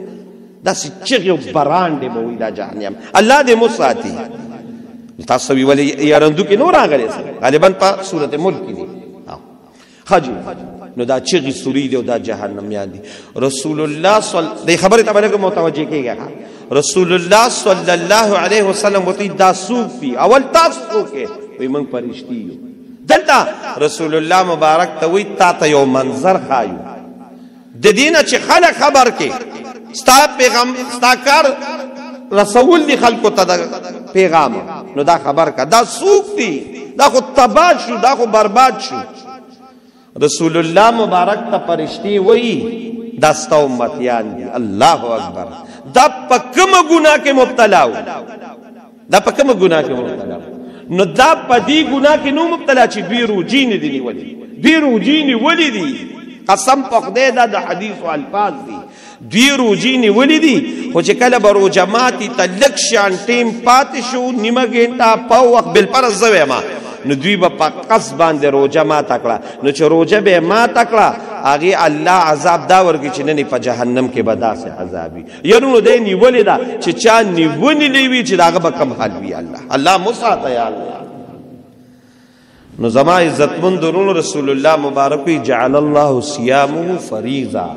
داسې چغې او براندې به وي دا جهنم، الله دې مو ساتي. تاسو وی ولې یارندو کې نور راغلی، غالبا په سورت ملک کې دي. خجی نو دا چغې سوري دي او دا جهنميان دي. رسول الله صلی دې خبرې ته باندې متوجه کېږي. رسول الله صلی الله علیه وسلم ورته دا څوک دي؟ اول تاسو څوک یې؟ وایي موږ فرشتي یو. دلته رسول الله مبارک ته وایي تا ته یو منظر ښایو، د دې نه چې خلک خبر کې ستا پیغام، ستا کار رسول دی خلکو ته د پیغام. نو دا خبر کا دا څوک دي؟ دا خو تباه شو، دا خو برباد شو. رسول الله مبارک ته فرشتې وایي دا ستا امتیان دي. الله اکبر. دا په کومه ګناه کې مبتلا و؟ دا په کومه ګناه کې مبتلا و؟ نو دا په دې ګناه کې نو مبتلا چې دوی روجې نه دي نیولې، دوی روجې نیولې دي. قسم په خدای دا د حدیث او الفاظ دي. دوی روجې نیولې دي، خو چې کله به روژه ماتي ته لږ شان ټیم پاتې شو، نیمه ګنټه په وخت بالفرض زه وایم، نو دوی به په قصد باندې روژه ماته کړه. نو چې روژه به یې ماته کړه، هغې الله عذاب دا ورکړي چې نن یې په جهنم کې به داسې عذاب وي. یعنې دی نیولې ده چې چا نیونې وي چې د هغه به کوم حال وي. الله الله مو ساته یا الله. نو زما عزتمند ورونو، رسول الله مبارک وی جعل الله صیامه فریضه.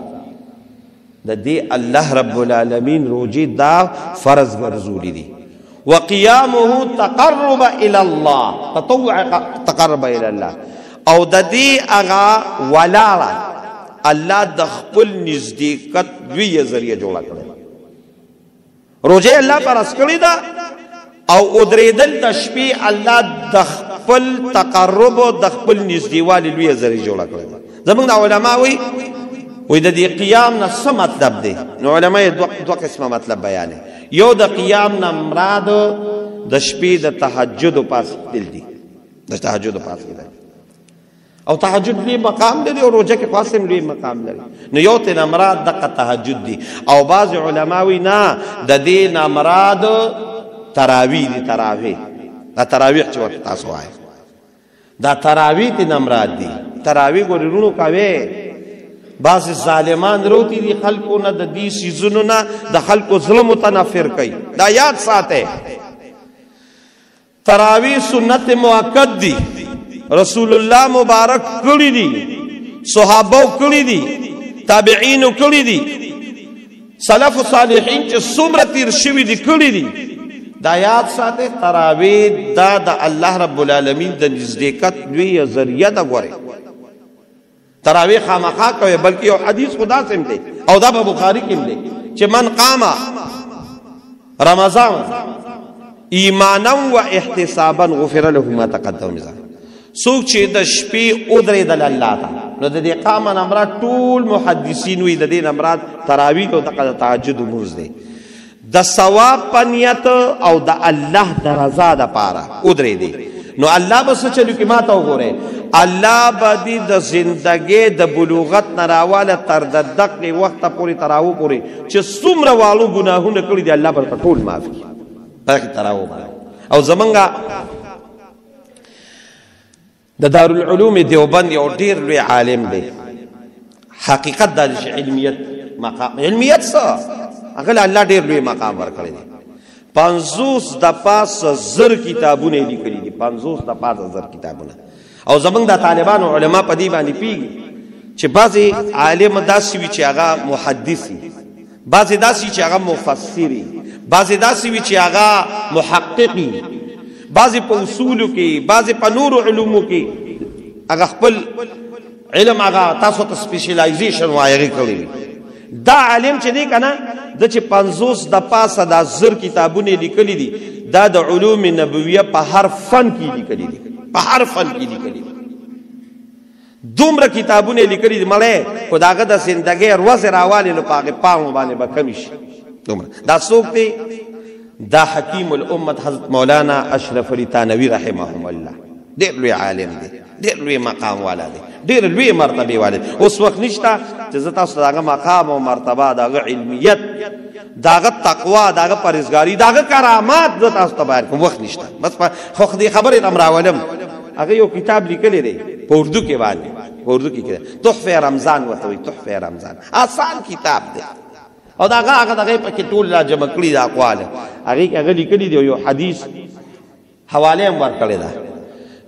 د دې الله رب العالمین روژې دا فرض ګرځولي دي. وقيامه تقرب الى الله، تطوع تقرب الى الله. او د دې هغه ولاړه الله د خپل نزدېکت لویه ذریعه جوړه کړې. روژه الله فرض کړې ده او ودرېدل د شپې الله د خپل تقرب او د خپل نږدېوالي لویه ذریعه جوړه کړې ده. زموږ د علما وایي وایي د دې قیام نه څه مطلب دی؟ نو علما یې دوه قسمه مطلب بیانوي. یو د قیام نه مراد د شپې د تهجد پاڅېدل دي، د تهجد پاڅېدل. او تهجد لوی مقام لري او روژه کې خو هم لوی مقام لري. نو یو ترې مراد دغه تهجد دي. او بعضې علما وایي نه، د دې نه مراد تراویح دي. تراویح، دا تراویح چې ورته تاسو وایئ، دا تراویح ترې نه مراد دي. تراویح ګورې وروڼو کوې، بعضې ظالمان روتي دي خلکو نه، د دې څیزونو نه د خلکو زړه متنفر کوي. دا یاد ساته، تراویح سنت مؤکد دي، رسول الله مبارک کړي دي، صحابه کړي دي، تابعین کړي دي، سلف صالحین چې څومره تیر شوي دي کړي دي. دا یاد ساته، تراویح دا د الله رب العالمین د نزدېکت لویه ذریعه ده. ګورئ تراویح خامخا کوي، بلکې یو حدیث خدا سم دی او دا په بخاري کې دی چې من قام رمضان ایمانا و احتسابا غفر له ما تقدم من ذنبه. څوک چې د شپې ودرېدل الله ته، نو د دې قام نه مراد ټول محدثین وي د دې نه مراد تراویح او دغه تهجد لمونځ دی، د ثواب په نیت او د الله د رضا دپاره ودرېدی. نو الله به څه چلو کې؟ ما ته وګورئ، الله به دې د زندګۍ د بلوغت نه راواله تر د دقې وخته پورې تراوه پورې چې څومره واړو ګناهونه کړي دي الله به ورته ټول معاف کړي. په هغې تراوه باندې. او زمونږ د دارالعلوم دیوبند یو ډېر لوی عالم دی. حقیقت دا دی چې علمیت مقام، علمیت څه هغه له الله ډېر لوی مقام ورکړی دی. 50 د پاسه زر کتابونه یې لیکلي دي، 50 د پاسه زر کتابونه. او زمونږ د طالبانو علما په دې باندې پوهېږي چې بعضې عالم داسې وي چې هغه محدث وي، بعضې داسې وي چې هغه مفسر وي، بعضې داسې وي چې هغه محقق وي، بعضې په اصولو کې، بعضې په نورو علومو کې هغه خپل علم هغه تاسو ته specialization وایي هغې کړی وي. دا عالم چې دی که نه، ده چې 50 د پاسه دا زر کتابونه یې لیکلي دي، دا د علوم نبویه په هر فن کې لیکلي دي، په هر فن کې لیکلي دي. دومره کتابونه یې لیکلي دي مړی، خو د هغه د زندګۍ ورځې راوالې نو په هغې پاڼو باندې به کمې شي دومره. دا څوک دی؟ دا حکیم الامت حضرت مولانا اشرف علي تانوي رحمهم الله، ډېر لوی عالم دی، ډېر لوی مقام والا دی، ډېر لوی مرتبه والا دی. اوس وخت نشته چې زه تاسو ته د هغه مقام او مرتبه، د هغه علمیت، د هغه تقوا، د هغه پرهېزګاري، د هغه کرامات زه تاسو ته بیان کوم، وخت نشته. بس خو دې خبرې ته هم راولم. هغه یو کتاب لیکلی دی په اردو کې باندې، په اردو کې تحفه رمضان ورته وایي، تحفه رمضان آسان کتاب دی. او دا هغه دغه پکې ټول را جمع کړي دا اقوال هغې کې هغه لیکلي دی. یو حدیث حواله هم ورکړې ده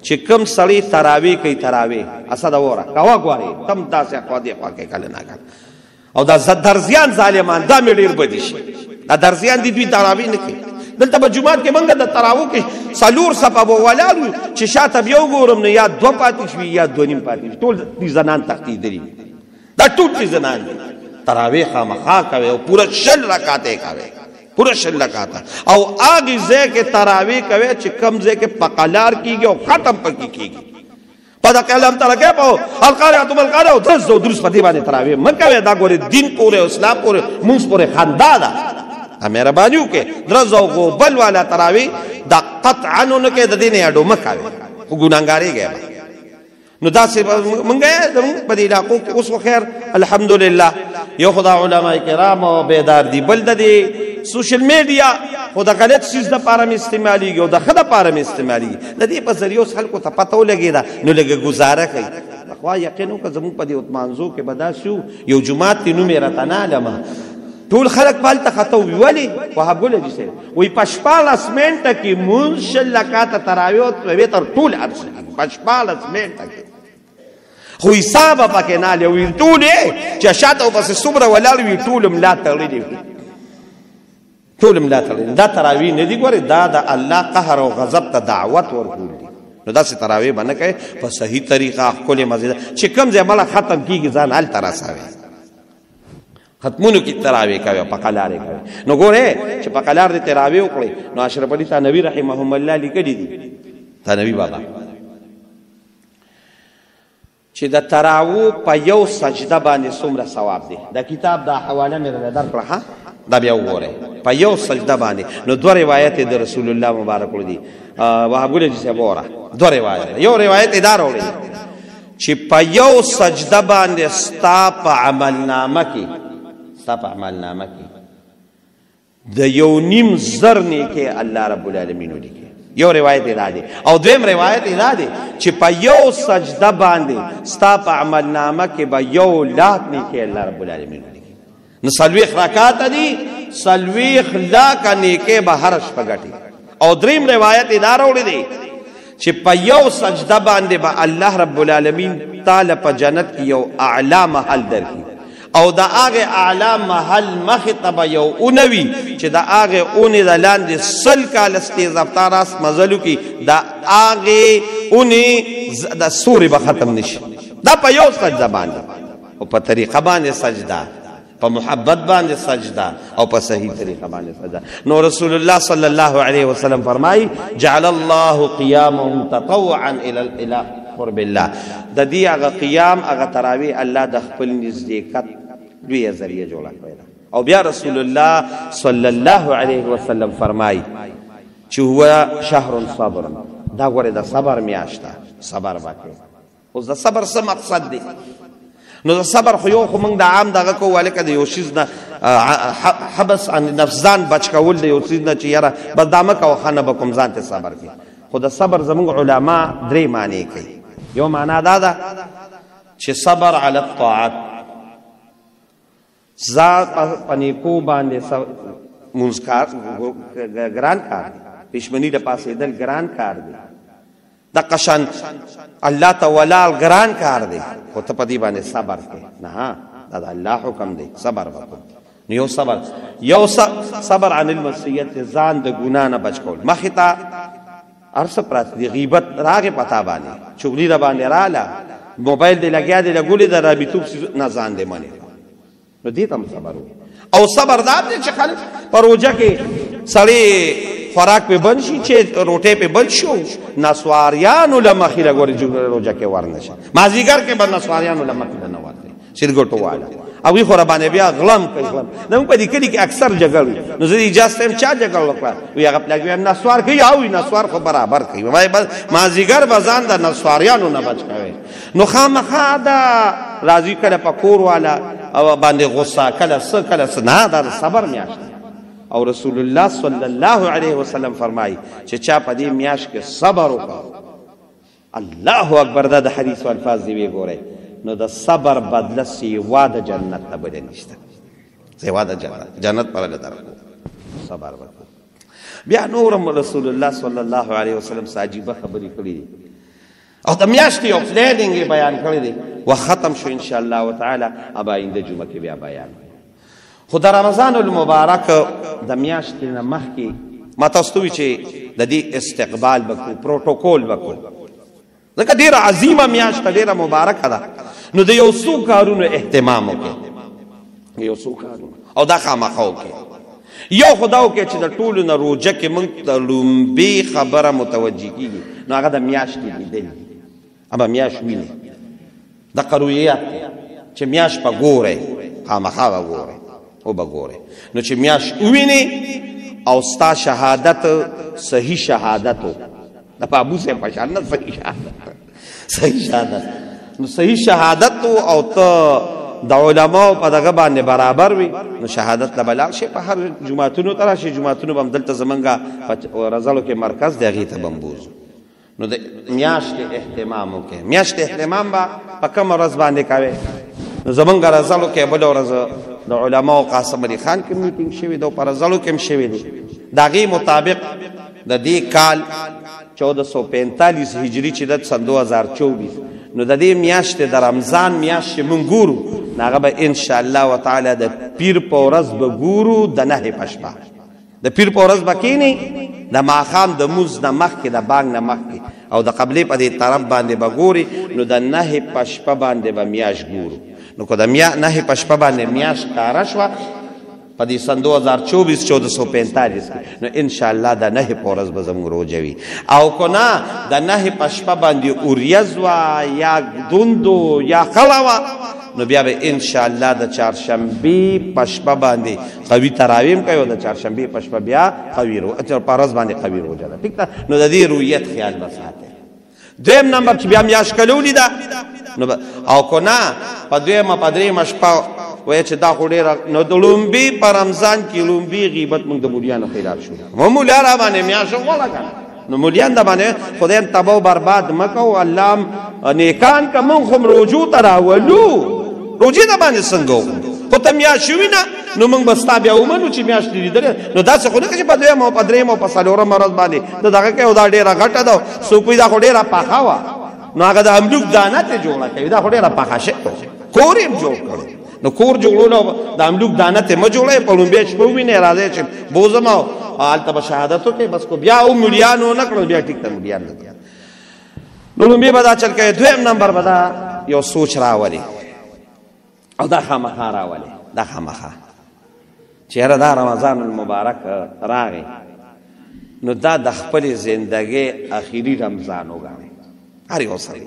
چې کوم سړی تراویح کوي، تراویح اسده وره کوه ګورې تم داسې خوا دې خوا کې کله نه کله. او دا درزیان ظالمان دا مې ډېر بدي شي، دا درزیان دي دوی تراویح نه کوي. دلته په جومات کې موږ د تراوو کې څلور صفه به ولاړ وو چې شاته بیا وګورم نو یا دوه پاتې شوي یا دوه نیم پاتې شوي، ټول دي زنان تښتېدلي، دا ټول دي زنان دي. تراویح خامخا کوي او پوره 20 رکعاته کوي، پوره 20 رکعاته. او هغه ځای کې تراویح کوي چې کم ځای کې په قلار کیږي او ختم پکې کیږي. په دا کلام ترکه په القارعه القارعه او درس او درس په دې باندې تراویح مه کوي. دا ګورې دین پورې او اسلام پورې مونږ پورې خندا ده. مهرباني وکړئ درز او غوبل والا تراویح دا قطعا نه کې د دې نه اډو مه کوي، خو ګناهګارېږئ. نو داسې مونږ زمونږ په دې علاقو کې اوس خو خیر الحمدلله یو خدا علما کرام او بیدار دي، بل د دې سوشل میډیا خو د غلط څیز دپاره مې استعمالېږي او د ښه دپاره مې استعمالېږي. د دې په ذریعه اوس خلکو ته پته ولګېده، نو لږه ګزاره کوي. خوا یقین وکړه زمونږ په دې اتمانزو کې به داسې وو، یو جومات دی نوم یې راته نه علمه، ټول خلک په هلته خطا وي. ولې؟ وهاب ګل حاجي صاحب وایي په 16 منټه کې مونځ 20 رکعته تراویح او تر ټول هر څه په 16 منټه کې، خو حساب پکې نه لري. وي ټول چې شاته ورپسې څومره ولاړ وي ټول ملا تړلي وي، ټول ملا تړلي. دا تراویح نه دي ګورې، دا د الله قهر او غضب ته دعوت ورکول دي. نو داسې تراویح به نه کوې، په صحیح طریقه ښکلې مزیده چې کوم ځای مله ختم کېږي ځان هلته رسوې، ختمونو کې تراویح کوي، په قلارې کوي. نو ګورې چې په قلار دې تراویح وکړې. نو اشرف علي ثانوي رحمهم الله لیکلي دي، ثانوي بابا، چې د تراوو په یو سجده باندې څومره ثواب دی. دا کتاب دا حواله مې راله درکړه، ها دا بیا وګورئ. په یو سجده باندې نو دوه روایت د رسول الله مبارک وړي دي. وهاب ګل حاجي صاحب وره دوه روایت، یو روایت یې دا راوړی چې په یو سجده باندې ستا په عمل نامه کې، ستا په عمل نامه کې د 1.5 زر نیکې الله رب العالمین ولیکي. یو روایت دا دی. او دویم روایت دا دی چې په یو سجده باندې ستا په عمل نامه کې به 1 لاک نیکې الله رب العالمین ولیکي. نو 40 رکعات دي، 40 لاک نیکې به هر شپه ګټي. او دریم روایت دا راوړی دی چې په یو سجده باندې به الله رب العالمین تعالی په جنت کې یو اعلی محل درکړي، او د هغه اعلی محل مخې ته به یو اونه وي چې د هغې اونې د لاندې 100 کاله تیز رفتار اس مزلو کې د هغې اونې د سورې به ختم نشي. دا په یو سجده باندې، او په طریقه باندې سجده، په محبت باندې سجده، او په صحیح طریقه باندې سجده. نو رسول الله صلی الله علیه وسلم فرمایي جعل الله قیامهم تطوعا الى قرب الله. د دې هغه قیام هغه تراویح الله د خپل نزدېکت لویه ذریعه جوړه کړې ده. او بیا رسول الله صلی الله علیه وسلم فرمایي چې هو شهر صبر، دا ګورې د صبر میاشت ده، صبر وکړئ. اوس د صبر څه مقصد دی؟ نو د صبر خو یو خو موږ د عام دغه کوو، هلکه د یو څیز نه حبس عن نفس، ځان بچ کول د یو څیز نه چې یاره بس دا مه کوه، ښه نه به کوم، ځان ته صبر کوي. خو د صبر زموږ علما درې معنی کوي. یو معنا دا ده چې صبر علی الطاعت، ځان په نیکو باندې مونځ کار ګران کار دی، پښمني د پاسېدل ګران کار دی، دقه شان الله ته ولاړ ګران کار دی، خو ته په دې باندې صبر کوې. نه، دا د الله حکم دی، صبر وکړه. نو یو صبر، یو صبر عن المعصیت، ځان د ګناه نه بچ کول. مخې ته هر څه پراته دي، غیبت راغې پتا باندې، چغلي د باندې راله، موبایل دې لګیا دی لګولې د رابطو نه ځان دې منې، نو دې ته هم صبر وکړه. او صبر دا دی چې خلک په روژه کې سړی خوراک پې بند شي، چې روټۍ پې بند شو، نسواریانو له مخې له ګورې روژه کې ورنه شي، مازدیګر کې به نسواریانو له مخې له نه ورځي، سیرګټو والا هغوی خو راباندې بیا غلم کوي، غلم. زموږ په دې کلي کې اکثر جګړه وي، نو زه اجازه ته چا جګړه وکړه؟ وي هغه پلاګ وي نسوار کوي، او نسوار خو برابر کوي، وای بس مازدیګر به ځان د نسواریانو نه بچ کوي. نو خامخا دا راځي کله په کور والا او باندې غصه، کله څه کله څه، نه، دا صبر میاشت. او رسول الله صلی الله علیه وسلم فرمایي چې چا په دې میاشت کې صبر وکړ، الله اکبر، دا د حدیث الفاظ دی وګورئ، نو د صبر بدله سیوا د جنت ته بل نشته، سیوا د جنت، جنت پر له درکو صبر وکړو. بیا نورم رسول الله صلی الله علیه وسلم ساجيبه خبرې کړې دي او د میاشتې یو پلانینګ یې بیان کړی دی. و ختم شو ان شاء الله تعالی، ابا آینده جمعه کې بیا بیان. خو د رمضان المبارک د میاشتې نه مخکې ما تاسو ته چې د دې استقبال وکړو، پروتوکول وکړو، ځکه ډیره عظیمه میاشت، ډیره مبارکه ده، نو د یو څو کارونو اهتمام وکړو. یو څو کارونه او دا خامخا وکړي. یو خو دا وکړي چې د ټولو نه روژه کې موږ ته لومبۍ خبره متوجه کېږي، نو هغه د میاشتې لیدل دي. هغه میاشت ویني، د قرویات دی چې میاشت په ګورئ، خامخا به ګورئ او به ګورئ. نو چې میاشت وویني او ستا شهادت صحیح شهادت و، د بابو صاحب په شان نه، صحیح شهادت، صحیح شهادت، نو صحیح شهادت او ته د علماو په دغه باندې برابر وي، نو شهادت له به لاړ شي په هر جوماتونو ته راشي. جوماتونو به هم دلته زمونږ په رزلو کې مرکز دی، هغې ته به هم بوځو. نو د میاشتې اهتمام وکړئ. میاشتې اهتمام به په کومه ورځ باندې کوئ؟ نو زمونږ رزلو کې بله ورځ د علماو قاسم علي خان کې میټینګ شوی دی او په رزلو کې هم شوی دی. د هغې مطابق د دې کال 1445 هجري چې د سن 2024، نو د دې میاشتې د رمضان میاشت چې مونږ ګورو، نو هغه به انشاءالله وتعالی د پیر په ورځ به ګورو، د نهې په شپه د پیر په ورځ به کښېني، د ماښام د مونځ نه مخکې، د بانګ نه مخکې، او د قبلې په دې طرف باندې به ګوري. نو د نهې په شپه باندې به میاشت ګورو. نو که د نهې په شپه باندې میاشت ښکاره شوه په دې سن 2024 1445 کې، نو انشاءالله د نهې په ورځ به زموږ روژه وي. او که نه د نهې په شپه باندې اوریځ وه یا دوندو یا خړه وه، نو بیا به انشاءالله د چهارشنبې په شپه باندې قوي تراویم کوي، او د چهارشنبې په شپه بیا قوي په ورځ باندې قوي روژه ده. ټیک ده؟ نو د دې رویت خیال به ساتئ. دویم نمبر چې بیا میاشت کله ولیده، نو او که نه په دویمه په درېیمه شپه وایي چې دا خو ډېره، نو د لومبي په رمضان کې لومبي غیبت موږ د مولیانو خلاف شو. مو مولا را باندې میاشت وغواړه که نه، نو مولیان د باندې خدای هم تباه و برباد مه کوو، الله هم نیکان که موږ خو هم روژو ته راولو، روژې د باندې څنګه وکړو؟ خو ته میاشت وینه، نو موږ به ستا بیا ومنو چې میاشت دې لیدلې. نو داسې خو نه که چې په دویمه او په درېیمه او په څلورمه ورځ باندې د دغه کوي، او دا ډېره غټه ده، څوک وایي دا خو ډېره پخه وه، نو هغه د املوک دانه ترې جوړه کوي، دا خو ډېره پخه شوې، کور یې هم جوړ کړو. نو کور جوړولو د املوک دانه ترې مه جوړوئ، په لومبۍ شپه ووینئ، راځئ چې بوځم او هلته به شهادت وکړئ، بس کو بیا او مولیانو نه کړل، بیا ټیک ته مولیان نه کړل. نو لومبۍ به دا چل کوي. دویم نمبر به دا یو سوچ راولي، او دا خامخا راولي، دا خامخا چې یاره دا رمضان المبارک راغی، نو دا د خپلې زندګۍ اخري رمضان وګڼئ هر یو سړی.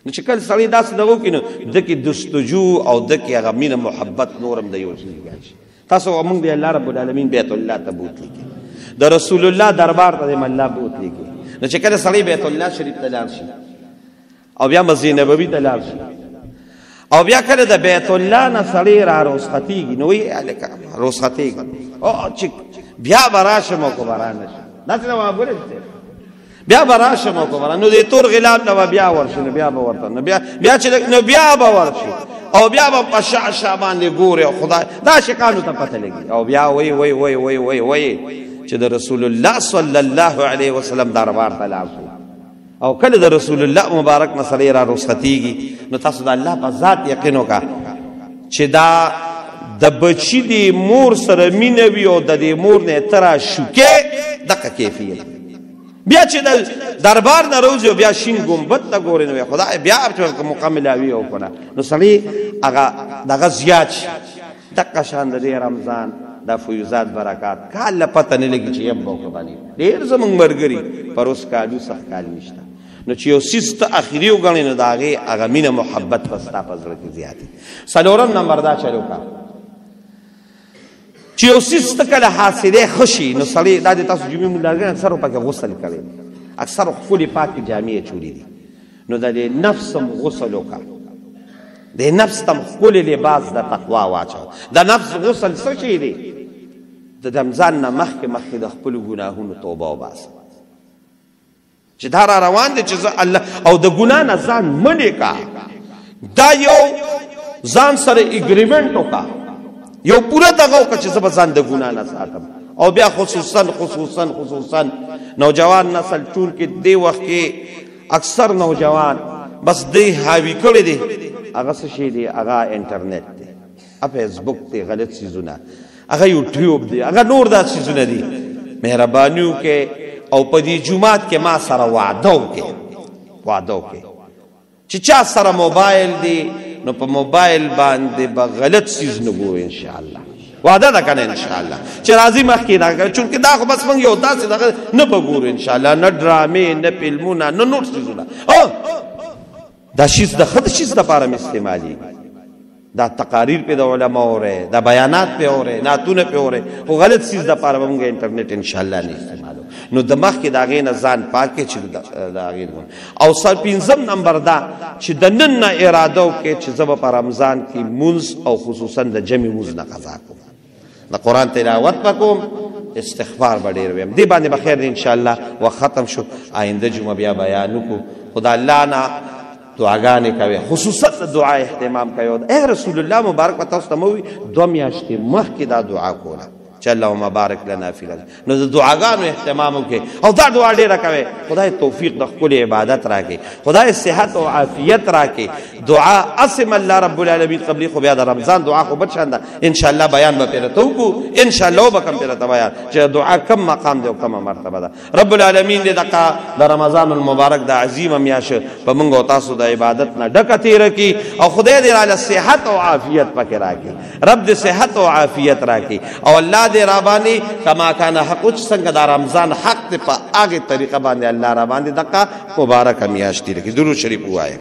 نو چې کله سړی داسې دغه وکړي، نو ده کې دستجو او ده کې هغه مینه محبت نور هم د یو څه زیات شي. تاسو موږ دی الله رب العالمین بیت الله ته بوتلی کې، د رسول الله دربار ته دې الله بوتلی کې. نو چې کله سړی بیت الله شریف ته لاړ شي او بیا مسجد نبوي ته لاړ شي، او بیا کله د بیت الله نه سړی را رخصتېږي، نو وایي هلکه رخصتېږم، او چې بیا به راشم او که به رانه شم، داسې نه وایي بیا به راشم او که به نو د تور غلام نه به بیا ورشي، نو بیا به ورته، نو بیا بیا چې نو بیا به ورشي، او بیا به په شا شا باندې ګوري، او خدای دا شیخانو ته پته لګي، او بیا وایي وایي وایي وایي وایي وایي چې د رسول الله صلی الله علیه وسلم دربار ته لاړ شو. او کله د رسول الله مبارک مسئلې را رخصتېږي، نو تاسو د الله په ذات یقین وکړه چې دا د بچي د مور سره مینه وي، او د دې مور نه ته را شوکې، دقه کیفیت. بیا چې د دربار نه راوځي او بیا شین ګنبد ته ګوري، نو خدای بیا چې موقع ملاوي او که نه، نو سړی هغه دغه زیات شي. دقه شان د دې رمضان دا فیوزات برکات کال له پته نه لګي چې یم به وکړه باندې. ډېر زموږ ملګري پر اوس کالو سخت کال نشته، نو چې یو څیز ته اخري وګڼې، نو د هغې هغه مینه محبت به ستا په زړه کې زیات وي. څلورم نمبر دا چل وکړه چې یو څیز ته کله حاصلې ښه شي، نو سړی دا د تاسو جمعې ملاګان اکثرو پکې غسل کړی، اکثرو ښکلې پاکې جامې یې اچولې دي، نو د دې نفس هم غسل وکړه، د نفس ته هم ښکلی لباس د تقوا واچوه. د نفس غسل څه شی دی؟ د رمضان نه مخکې مخکې د خپلو ګناهونو توبه وباسه چې دا را روان دی چې زه الله او د ګناه نه ځان منې کا، دا یو ځان سره اګریمنټ وکړه، یو پوره دغه وکړه چې زه به ځان د ګناه نه ساتم. او بیا خصوصا خصوصا خصوصا نوجوان نسل ټول کې دې وخت کې اکثر نوجوان بس دی حاوي کړی دی، هغه څه شی دی؟ هغه انټرنیټ دی، فیسبوک دی، غلط څیزونه، هغه یوټیوب دی، هغه نور دا څیزونه دي. مهرباني وکړئ او په دې جومات کې ما سره وعده وکړئ، وعده وکړئ چې چا سره موبایل دی نو په موبایل باندې به غلط څیز نه ګورو ان شاء الله. وعده ده کنه ان شاء الله چې راځي مخکې دا، چونکه دا خو بس موږ یو داسې دغه نه به ګورو ان شاء الله، نه ډرامې، نه فلمونه، نه نور څیزونه. او دا شیز د خد شیز لپاره مې استعمالېږي. دا تقاریر په د علما اوره، دا بیانات په اوره، ناتونه په اوره، خو غلط څیز د پاره به موږ انټرنیټ ان شاء الله نه استعمالو. نو د مخ کې دا غې نه ځان پاکه چې دا غې. او سر پنځم نمبر دا چې د نن نه اراده وکړي چې زه به په رمضان کې مونځ او خصوصا د جمع مونځ نه قضا کوم، د قرآن تلاوت وکوم، استغفار به ډېر ویم. دې باندې به خیر دی ان شاء الله. وخت ختم شو، آینده جمعه بیا بیان وکړو. خدا الله نه دعاګانې کوي، خصوصا د دعا اهتمام کوي. اے رسول الله مبارک په تاسو ته مو دوه میاشتې مخکې دا دعا کوله چې اللهم بارک لنا فی الارض. نو د دعاګانو اهتمام وکړي او دا دعا ډېره کوي. خدای توفیق د خپل عبادت راکړي، خدای صحت او عافیت راکړي. دعا اسم الله رب العالمین قبلی. خو بیا د رمضان دعا خو بچ ده ان شاء الله، بیان به پیرته وکړو ان شاء الله، به کم پیرته بیان چې دعا کم مقام دی او کم مرتبه ده. رب العالمین دې دغه د رمضان المبارک د عظیم میاش په موږ او تاسو د عبادت نه ډکه تیر کی، او خدای دې راله صحت او عافیت پکې راکړي. رب دې صحت او عافیت راکړي، او الله دې را باندې کما کان حق څنګه د رمضان حق ته په هغه طریقه باندې الله را باندې دغه مبارک میاشت تیر کی. درود شریف وایي.